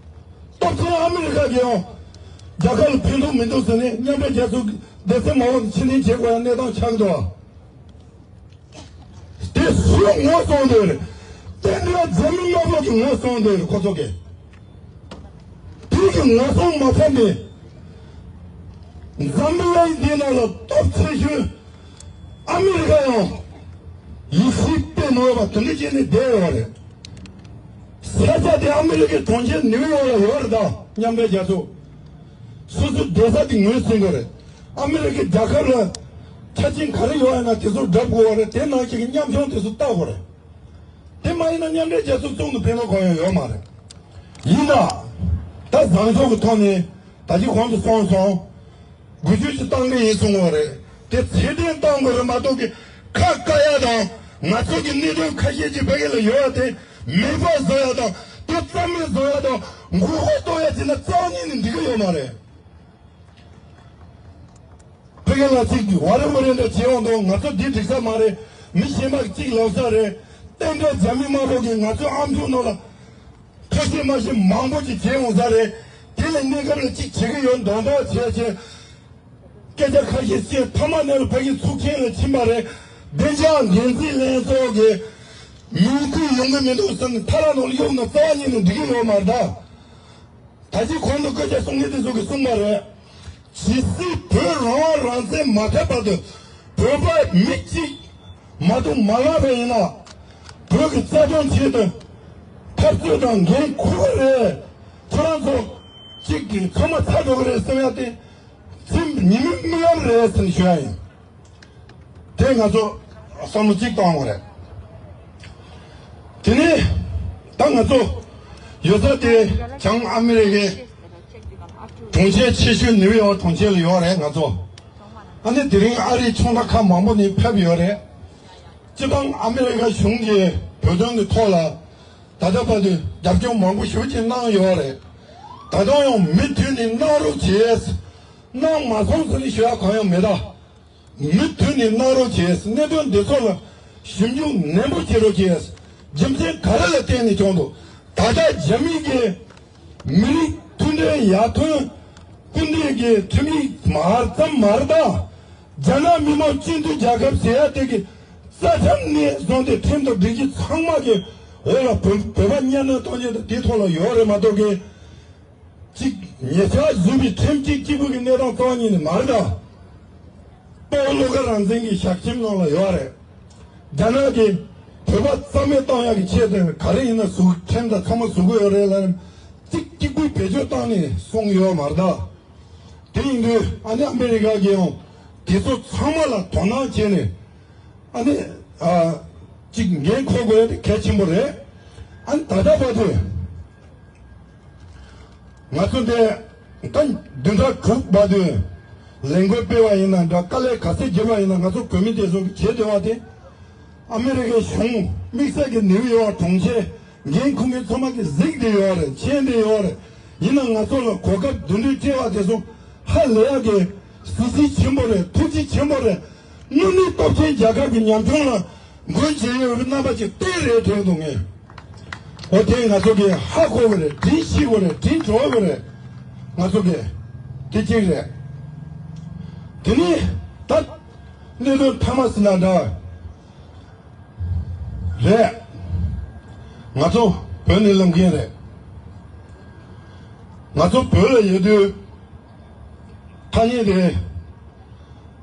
སྟོབས་ཆེན་ཨ་མེ་རི་ཁ་གིས་ཡང་རྒྱ་གར་ལ་ཕན་ཐོགས་མི་འདུག་ཟེར་ནས་མཉམ་འབྲེལ་རྒྱལ་ཚོགས་སྡེ་ཚན་མང་པོ་ནས་ཕྱིར་འཐེན་བྱེད་དགོས་ཡ་གནས་སྟངས་ཆགས་ཀྱི་འདུག་བ། དེ་སུས་ངོ་སོང་འདོད་རེད། དེ་འདྲ་འཛམ་གླིང་དམག་དཔུང་གི་ངོ་སྲུང་འདོད་ཁོ་ཚོ་གིས། དེ་གི་ངོ་སྲུང་མ་ཐུབ་ནས། འཛམ་བུ་གླིང་འདི་ནང་ལ་སྟོབས་ཆེ་ཤོས་ཨ་མི་རི་ཀ་ཡང་ཡིད་ཆེས་སྤེལ་མི་འོས་པ་དེ་འདྲ་བྱས་ནས་བསྡད་ཡོད་རེད། ས་ཆ་དེ་ཨ་མི་རི་ཀའི་གྲོང་ཁྱེར་ནིའུ་ཡོག་ལ་ཡོད་རེད། ད་མཉམ་འབྲེལ་རྒྱལ་ཚོགས་སོ་སོའི་བསྡད་ས་དེ་ངོས་ཟིན་དགོས་རེད། ཨ་མི་རི་ཀའི་རྒྱལ་ཁབ་ལ་ཆ་རྐྱེན་ག་རེ་ཡོད་ཡིན་ན་དེ་ཚོ་སྒྲུབ་དགོས་རེད། དེ་ནང་བཞིན་གྱི་ཉམ་ཆུང་དེ་ཚོ་ལྟ་དགོས་རེད། དེ་མ་ཡིན་ན་མཉམ་འབྲེལ་རྒྱལ་ཚོགས་བཙུགས་ནས་ཕན་ཐོགས་གང་ཡང་ཡོད་མ་རེད། ཡིན་ན། ད་བཟང་ཕྱོགས་ཀྱི་ཐོག་ནས་ད་ཅི་གོང་དུ་སོང་སོང་། འགུལ་སྐྱོད་ཅིག་བཏང་གི་ཡིན་གསུང་བ་རེད། དེ་ཚད་ལྡན་བཏང་དགོས་རེད་མ་གཏོགས་ཀྱི་ཁ་བཀག་ཡ་དང་ང་ཚོ་གི་གནད་དོན་ཁ་ཤས་ཅིག་ཕ་གི་ལ་ཡོད་ཡ་དེ་མེད་པ་བཟོ་ཡ་དང་དེ་རྩ་མེད་བཟོ་ཡ་དང་མགོ་སྐོར་གཏོང་ཡ་བྱས་ན་རྩ་བ་ཉིད་ནས་འགྲིག་གི་ཡོད་མ་རེད། ཕ་གི་ལ་ཅིག་ཝ་རེ་ཝ་རེ་འདྲ་བྱེད་འོང་དང་ང་ཚོ་འདི་འགྲིག་ས་མ་རེད། མི་གཞན་པ་ཅིག་ལབ་ས་རེད། རྟེན་འབྲེལ་རྒྱ་མི་དམར་པོ་གིས་ང་ཚོའི་ཨམ་ཅོག་ནང་ལ་ཐོ་ཤེས་མ་ཤེས་མང་པོ་ཅིག་བྱེད་འོང་ས་རེད། དེ་ལ་གནས་སྐབས་ལ་ཅིག་བྱེད་ཀྱི་ཡོད་མདོག་མདོག་བྱས་བྱས། སྐད་ཆ་ཁ་ཤས་བཤད་མཐའ་མ་ནས་ལ་ཕ་གི་ཚུགས་ཆེན་ལ་ཕྱིན་པ་རེད། བདེ་འཇགས་འགན་འཛིན་ལྷན་ཚོགས་ཀྱི་མིང་ཐོ་ཡོང་གི་མི་འདུག་ཟེར་ནས་ཐ་ལ་ནང་ལ་གཡུག་ན་རྩ་བ་ཉིད་ནས་འགྲིག་གི་ཡོད་མ་རེད་ད། ད་ཅི་གོང་དུ་སྐད་ཆ་གསུང་མཁན་དེ་ཚོ་གིས་གསུངས་པ་རེད། ཇི་སྲིད་བོད་རང་དབང་རང་བཙན་མ་ཐེབས་བར་དུ་བོད་པ་མི་གཅིག་མ་གཏོགས་མ་ལངས་པ་ཡིན་ན། བོད་ཀྱི་རྩ་དོན་ཆེད་དུ་འཐབ་རྩོད་དང་འགན་འཁུར་གི་རེད། ཁྱེད་རང་ཚོ་གཅིག་གིས་ཚང་མ་ཚར་འགྲོ་གི་རེད་བསམ་ཡ་དེ་ཚེ་ཉི་མའི་རྨི་ལམ་རེད་ཟེར་ནས་ཞུ་ཡ་ཡིན། དེ་ང་ཚོ་བསམ་བློ་གཅིག་གཏོང་དགོས་རེད། དེ་ནས་ད་ང་ཚོ་ཡོད་ས་དེ་བྱང་ཨ་མི་རི་ཀའི་གྲོང་ཁྱེར་ཆེ་ཤོས་ནིའུ་ཡོག་གྲོང་ཁྱེར་ལ་ཡོད་རེད་ང་ཚོ། ཨ་ནི་དེ་རིང་ཨ་རིའི་ཕྱོགས་མཐའ་ཁག་མང་པོ་ནས་ཕེབས་ཡོད་རེད། སྤྱི་བཏང་ཨ་མི་རི་ཀ་གཞུང་གིས་བོད་དོན་གྱི་ཐོག་ལ་ད་ལྟ་བར་དུ་རྒྱབ་སྐྱོར་མང་པོ་ཞེ་པོ་ཅིག་གནང་ཡོད་རེད། ད་དུང་ཡང་མུ་མཐུད་ནས་གནང་རོགས་བྱས། གནང་མ་སོང་ཟེར་ནས་ཞུ་ཡ་གང་ཡང་མེད་ད། མུ་མཐུད་ནས་གནང་རོགས་བྱས། གནད་དོན་འདི་ཚོ་ལ་ཞིབ་འཇུག་ནན་པོ་བྱེད་རོགས་བྱས། རྒྱུ་མཚན་ག་རེ་ལ་བརྟེན་ནས་བྱུང་འདུག་ད་ལྟ་རྒྱ་མི་གིས་མི་རིགས་མཐུན་སྒྲིལ་ཡར་ཐོན་སྐུལ་འདེད་ཀྱི་ཁྲིམས་ཡིག་མ་ཙམ་མ་རེད་ད། རྒྱ་ནག་མི་དམངས་སྤྱི་མཐུན་རྒྱལ་ཁབ་ཟེར་ཡ་དེ་གི་རྩ་ཁྲིམས་ནས་བཟུང་སྟེ་ཁྲིམས་དང་སྒྲིག་གཞི་ཚང་མ་གི་འོག་ལ་བོད་བོད་པ་གཉའ་གནོན་གཏོང་རྒྱུ་དང་དེའི་ཐོག་ལ་ཡོད་རེད་མ་གཏོགས་གི། གཅིག་ཉེ་ཆར་བཟོས་པའི་ཁྲིམས་གཅིག་གཅིག་པུ་གི་གནས་སྟངས་རྩ་བ་ཉིད་ནས་མ་རེད་ད། སྤོ་ལོ་ག་རང་བཙན་གྱི་ཞག་ཁྲིམས་ནང་ལ་ཡོད་རེད། རྒྱ་ནག་གིས་བོད་པ་རྩ་མེད་བཏང་ཡག་གི་ཆེད་དུ་ག་རེ་ཡིན་ན་བཟོ་ཁྲིམས་དང་ཚང་མ་བཟོ་གི་ཡོད་རེད་ལ། གཅིག་གཅིག་པུས་བེད་སྤྱོད་བཏང་ནས་སོང་ཡོད་མ་རེད་ད། དེ་ཡིན་དུས་ཨ་ནི་ཨ་མི་རི་ཀ་གིས་ཡང་དེ་ཚོ་ཚང་མ་ལ་དོ་སྣང་བྱས་ནས་ཨ་ནི་ཨ་གཅིག་འགན་འཁུར་དགོས་དེ་གལ་ཆེན་པོ་རེད། ཨ་ནི་ད་ལྟ་བར་དུ། ང་ཚོ་འདི་ད་བདུན་ཕྲག་དྲུག་བར་དུ་ལས་འགུལ་སྤེལ་བ་ཡིན་ན་འདྲ། དཀའ་ལས་ག་ཚད་བརྒྱབ་པ་ཡིན་ན་ང་ཚོ་བོད་མི་དེ་ཚོ་གི་བྱེད་བདེ་བ་དེ། ཨ་མི་རི་ཀའི་གཞུང་དམིགས་བསལ་གྱི་ནིའུ་ཡོག་གྲོང་ཁྱེར་འགན་འཁུར་མཁན་ཚང་མ་གི་གཟིགས་བསྡད་ཡོད་རེད། མཁྱེན་བསྡད་ཡོད་རེད། ཡིན་ན་ང་ཚོ་ལ་གོ་སྐབས་བདུན་ཕྲག་སྤྲད་པ་དེ་ཚོ་ཧ་ལས་ཡག་གི་གཟི་བརྗིད་ཆེན་པོ་རེད། ཐུགས་རྗེ་ཆེན་པོ་རེད། དངོས་གནས་སྟོབས་ཆེན་རྒྱལ་ཁབ་ཀྱི་ཉམ་ཆུང་ལ་མགོན་བྱེད་ཡོད་པའི་རྣམ་པ་ཅིག་བསྟན་རེད་དྲན་འདུག་ངས། འོ་དེ་ང་ཚོ་གིས་ཧ་གོ་དགོས་རེད། དྲིན་ཤེས་དགོས་རེད། དྲིན་གྲོགས་དགོས་རེད། ང་ཚོ་གིས་དེ་གཅིག་རེད། དེ་ནས་ད་གནད་དོན་མཐའ་མ་ཟེར་ན་འདྲ་རེད། ང་ཚོ་བོད་ནས་ལམ་མཁན་རེད། ང་ཚོ་བོད་ལ་ཡོད་དུས་ཐ་སྙད་དེ།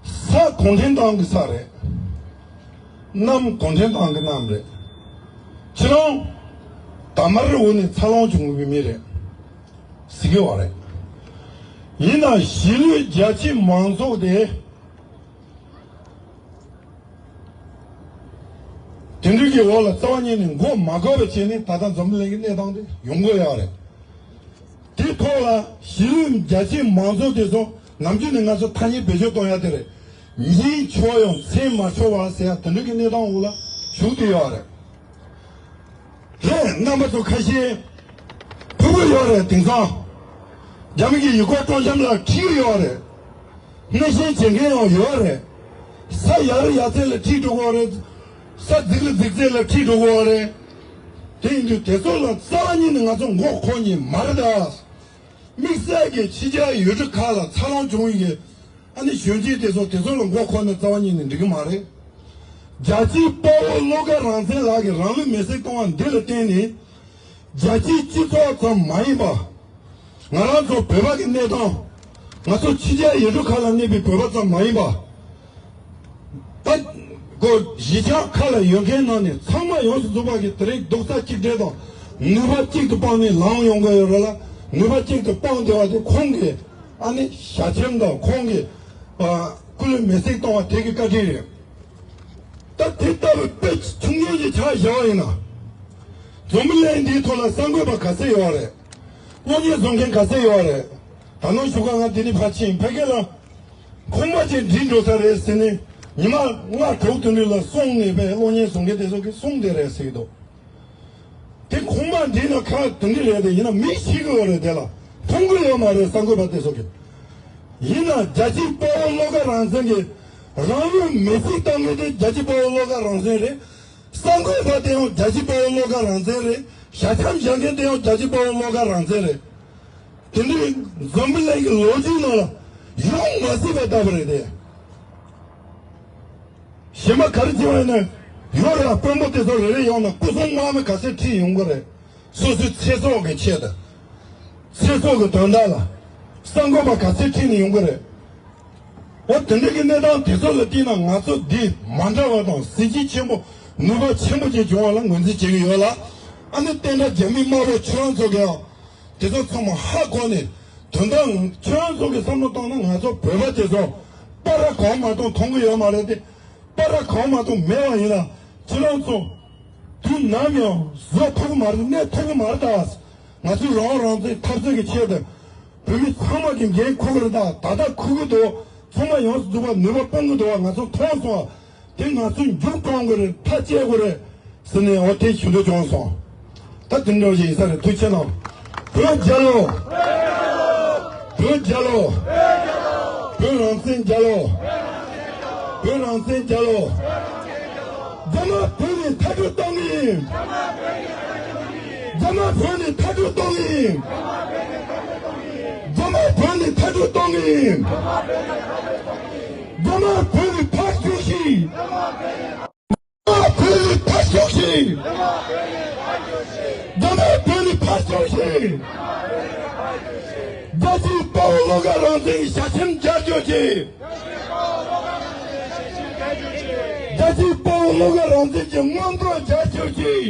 ས་གུང་ཁྲན་ཏང་གི་ས་རེད། གནམ་གུང་ཁྲན་ཏང་གི་གནམ་རེད། ཁྱེད་རང་དར་དམར་འོག་ནས་འཚར་ལོངས་བྱུང་བའི་མི་རེད་ཟེར་གི་བ་རེད། ཡིན་ནའང་གཞིས་ལུས་རྒྱ་ཆེ་མང་ཚོགས་དེ་དེ་འདྲ་གི་འོག་ལ་རྩ་བ་ཉིད་ནས་མགོ་མ་འཁོར་བ་བྱས་ནས་ད་ལྟ་འཛམ་བུ་གླིང་གི་གནས་སྟངས་དེ་ཡོང་གི་ཡོད་རེད། དེ་ཐོག་ལ་གཞིས་ལུས་རྒྱ་ཆེ་མང་ཚོགས་དེ་ཚོ་ནམ་རྒྱུན་ནས་ང་ཚོ་ཐ་སྙད་བེད་སྤྱོད་གཏོང་ཡ་དེ་རེད། ཉིན་ཆོག་ཡང་མཚན་མ་ཆོག་པ་ཟེར་ཡ་དེ་འདྲ་གི་གནས་སྟངས་འོག་ལ་ཞུགས་བསྡད་ཡོད་རེད། རེད། རྣམ་པ་ཚོ་ཁ་ཤས་ཕུ་བོ་ཡོད་རེད། དེང་སང་རྒྱ་མི་གི་ཡུལ་སྐོར་སྤྲོ་འཆམ་ལ་ཁྲིད་ཡོད་རེད། སྣེ་ཤན་བྱེད་མཁན་ཡང་ཡོད་རེད། ས་ཡར་ཡར་ཚད་ལ་ཁྲིད་འགྲོ་གི་ཡོད་རེད། ས་རྫིག་ལ་རྫིག་ཚད་ལ་ཁྲིད་འགྲོ་གི་ཡོད་རེད། དེ་ཡིན་དུས་དེ་ཚོ་ལ་རྩ་བ་ཉིད་ནས་ང་ཚོ་མགོ་འཁོར་མཁན་མ་རེད་ད། དམིགས་བསལ་གྱི་ཕྱི་རྒྱལ་ཡུལ་གྲུ་ཁག་ལ་འཚར་ལོངས་བྱུང་བའི་གི་ཨ་ནི་གཞོན་སྐྱེས་དེ་ཚོ་དེ་ཚོ་ལ་མགོ་འཁོར་ན་རྩ་བ་ཉིད་ནས་འགྲིག་གི་མ་རེད། རྒྱལ་གཅེས་དཔའ་བོ་བློ་དགའ་རང་བཙན་ལགས་ཀྱིས་རང་ལུས་མེར་སྲེག་གཏོང་བ་འདི་ལ་བརྟེན་ནས། རྒྱལ་སྤྱིའི་སྤྱི་ཚོགས་ཙམ་མ་ཡིན་པ། ང་རང་ཚོ་བོད་པ་གི་གནས་སྟངས། ང་ཚོ་ཕྱི་རྒྱལ་ཡུལ་གྲུ་ཁག་ལ་གནས་པའི་བོད་པ་ཙམ་མ་ཡིན་པ། ད་གོ་གཞིས་ཆགས་ཁག་ལ་ཡོད་མཁན་ནང་ནས་ཚང་མ་ཡོངས་སུ་རྫོགས་པ་གིས་དེ་རིང་རྡོག་རྩ་གཅིག་སྒྲིལ་དང་ནུས་པ་གཅིག་ཏུ་སྤུངས་ནས་ལངས་ཡོང་གི་ཡོད་རེད་ལ། ནུས་པ་གཅིག་ཏུ་སྤུངས་བསྡད་པ་དེ་ཁོང་གི་ཨ་ནི་ཞལ་ཆེམས་དང་ཁོང་གི་ཨ་སྐུ་ལུས་མེར་སྲེག་གཏོང་བ་དེ་གི་བཀའ་དྲིན་རེད། ད་དེ་ལྟ་བུའི་དཔེ་ཆུང་ཆུང་ཞིག་ཆ་བཞག་པ་ཡིན་ན། འཛམ་བུ་གླིང་འདིའི་ཐོག་ལ་གསར་འགོད་པ་ག་ཚད་ཡོད་རེད། གློག་བརྙན་བཟོ་མཁན་ག་ཚད་ཡོད་རེད། ད་ནང་བཞུགས་སྒར་ང་འདི་ནས་ཕར་ཕྱིན་ཕ་གི་ལ། ཁོང་པ་ཅིག་འགྲིག་འགྲོ་ས་རེད་ཟེར་ནས་ཉི་མ་ལྔ་དྲུག་དེ་འདྲ་ལ་སོང་ནས་པའི་གློག་བརྙན་བཟོ་མཁན་དེ་ཚོ་གིས་གསུངས་བསྡད་རེད་ཟེར་གྱི་འདུག་དེ་ཁོང་པ་འདི་ན་ཁ་དུང་གི་རེད་དེ་ཡིན་ན་མི་ཤི་གི་ཡོད་རེད་དེ་ལ་མཐོང་གི་ཡོད་མ་རེད་གསར་འགོད་པ་དེ་ཚོ་གིས། ཡིན་ན་རྒྱལ་གཅེས་དཔའ་བོ་བློ་དགའ་རང་བཙན་གྱིས་རང་ལུས་མེར་སྲེག་བཏང་མཁན་དེ་རྒྱལ་གཅེས་དཔའ་བོ་བློ་དགའ་རང་བཙན་རེད། གསར་འགོད་པ་དེ་ཡང་རྒྱལ་གཅེས་དཔའ་བོ་བློ་དགའ་རང་བཙན་རེད། ཞལ་ཆེམས་བཞག་མཁན་དེ་ཡང་རྒྱལ་གཅེས་དཔའ་བོ་བློ་དགའ་རང་བཙན་རེད། དེ་འདྲའི་འཛམ་བུ་གླིང་གི་ལོ་རྒྱུས་ནང་ལ་ཡོང་མ་སྲིད་པ་ལྟ་བུ་རེད་དེ། གཞན་པ་ག་རེ་བྱས་པ་ཡིན་ན། ཡོད་རེད། དཔོན་པོ་དེ་ཚོ་རེ་རེ་ཡོང་ན་སྐུ་སྲུང་དམག་མི་ག་ཚད་ཁྲིད་ཡོང་གི་རེད། སོ་སོའི་ཚེ་སྲོག་གི་ཆེད་དུ། ཚེ་སྲོག་གི་དོན་དག་ལ། གསར་འགོད་པ་ག་ཚད་ཁྲིད་ནས་ཡོང་གི་རེད། འོ་དེ་འདྲ་གི་གནས་སྟངས་དེ་ཚོ་ལ་བལྟས་ན་ང་ཚོ་འདི་མ་འདྲ་བ་དང་གཟི་བརྗིད་ཆེན་པོ་ནུས་པ་ཆེན་པོ་ཅིག་བྱུང་བ་ལ་ངོས་འཛིན་བྱེད་ཀྱི་ཡོད་ལ། ཨ་ནི་བསྟན་དགྲ་རྒྱ་མི་དམར་པོ་ཁྱོད་རང་ཚོ་གིས་ཡང་། དེ་ཚོ་ཚང་མ་ཧ་གོ་ནས་དོན་དག་ཁྱོད་རང་ཚོ་གི་བསམ་བློ་བཏང་ན་ང་ཚོ་བོད་པ་དེ་ཚོ་པ་ར་གང་མ་གཏོང་མཐོང་གི་ཡོད་མ་རེད་དེ། པ་ར་གང་མ་གཏོང་མེད་པ་ཡིན་ན་ཁྱེད་རང་ཚོ་དུས་ནམ་ཡང་བཟོ་ཐུབ་ཀྱི་མ་རེད། གནས་ཐུབ་ཀྱི་མ་རེད་ད། ང་ཚོའི་རང་དབང་རང་བཙན་འཐབ་རྩོད་ཀྱི་ཆེད་དུ་བོད་མི་ཚང་མ་གི་འགན་འཁུར་གི་རེད་ད། ད་ལྟ་འཁུར་གི་འདུག་ཚང་མ་ཡོངས་སུ་རྫོགས་པ་ནུས་པ་སྤུངས་གི་འདུག་ང་ཚོ་མཐོང་སོང་། དེ་ང་ཚོས་མཇུག་སྐྱོང་དགོས་རེད། མཐའ་བཅད་དགོས་རེད་ཟེར་ནས་འོ་དེ་ཞུ་འདོད་བྱུང་སོང་། ད་དེ་འདྲ་ཞིག་ཡིན་ས་རེད། ཐུགས་རྗེ་གནང་། བོད་རྒྱལ་ལོ། བོད་རྒྱལ་ལོ། བོད་རང་བཙན་རྒྱལ་ལོ། བོད་རང་བཙན་རྒྱལ་ལོ། རྒྱ་དམར་བོད་ནས་མཐའ་སྐྲོད་གཏོང་གི་ཡིན། རྒྱ་དམར་བོད་ནས་མཐའ་སྐྲོད་གཏོང་གི་ཡིན། རྒྱ་དམར་བོད་ནས་མཐའ་སྐྲོད་གཏོང་གི་ཡིན། རྒྱ་དམར་བོད་ནས་ཕར་རྒྱུགས་ཤིག་རྒྱ་དམར་བོད་ནས་ཕར་ཞོག་ཤིག་རྒྱ་དམར་བོད་ནས་ཕར་ཞོག་ཤིག་རྒྱལ་གཅེས་དཔའ་བོ་བློ་དགའ་རང་བཙན་གྱི་ཞལ་ཆེམས་མཇལ་ཆོག་ཅིག་རྒྱལ་གཅེས་དཔའ་བོ་བློ་དགའ་རང་བཙན་གྱི་མངོན་རྟོགས་མཇལ་ཆོག་ཅིག་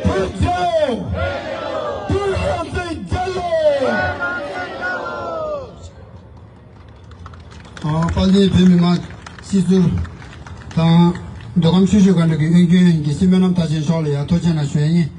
བོད་རྒྱལ་ལོ། བོད་རང་བཙན་རྒྱལ་ལོ། ཨ། དཔལ་ལྡན་བོད་མི་མང་སྤྱི་ཟུར་དང་། མདོ་ཁམས་ཆུ་བཞི་སྒང་དྲུག་གི་གཡོན་རྒྱུན་དགེ་བཤེས་སྨོན་ལམ་མཐར་ཕྱིན་མཆོག་ལ་ཡང་ཐུགས་རྗེ་གནང་ཞུ་ཡས་ཡིན།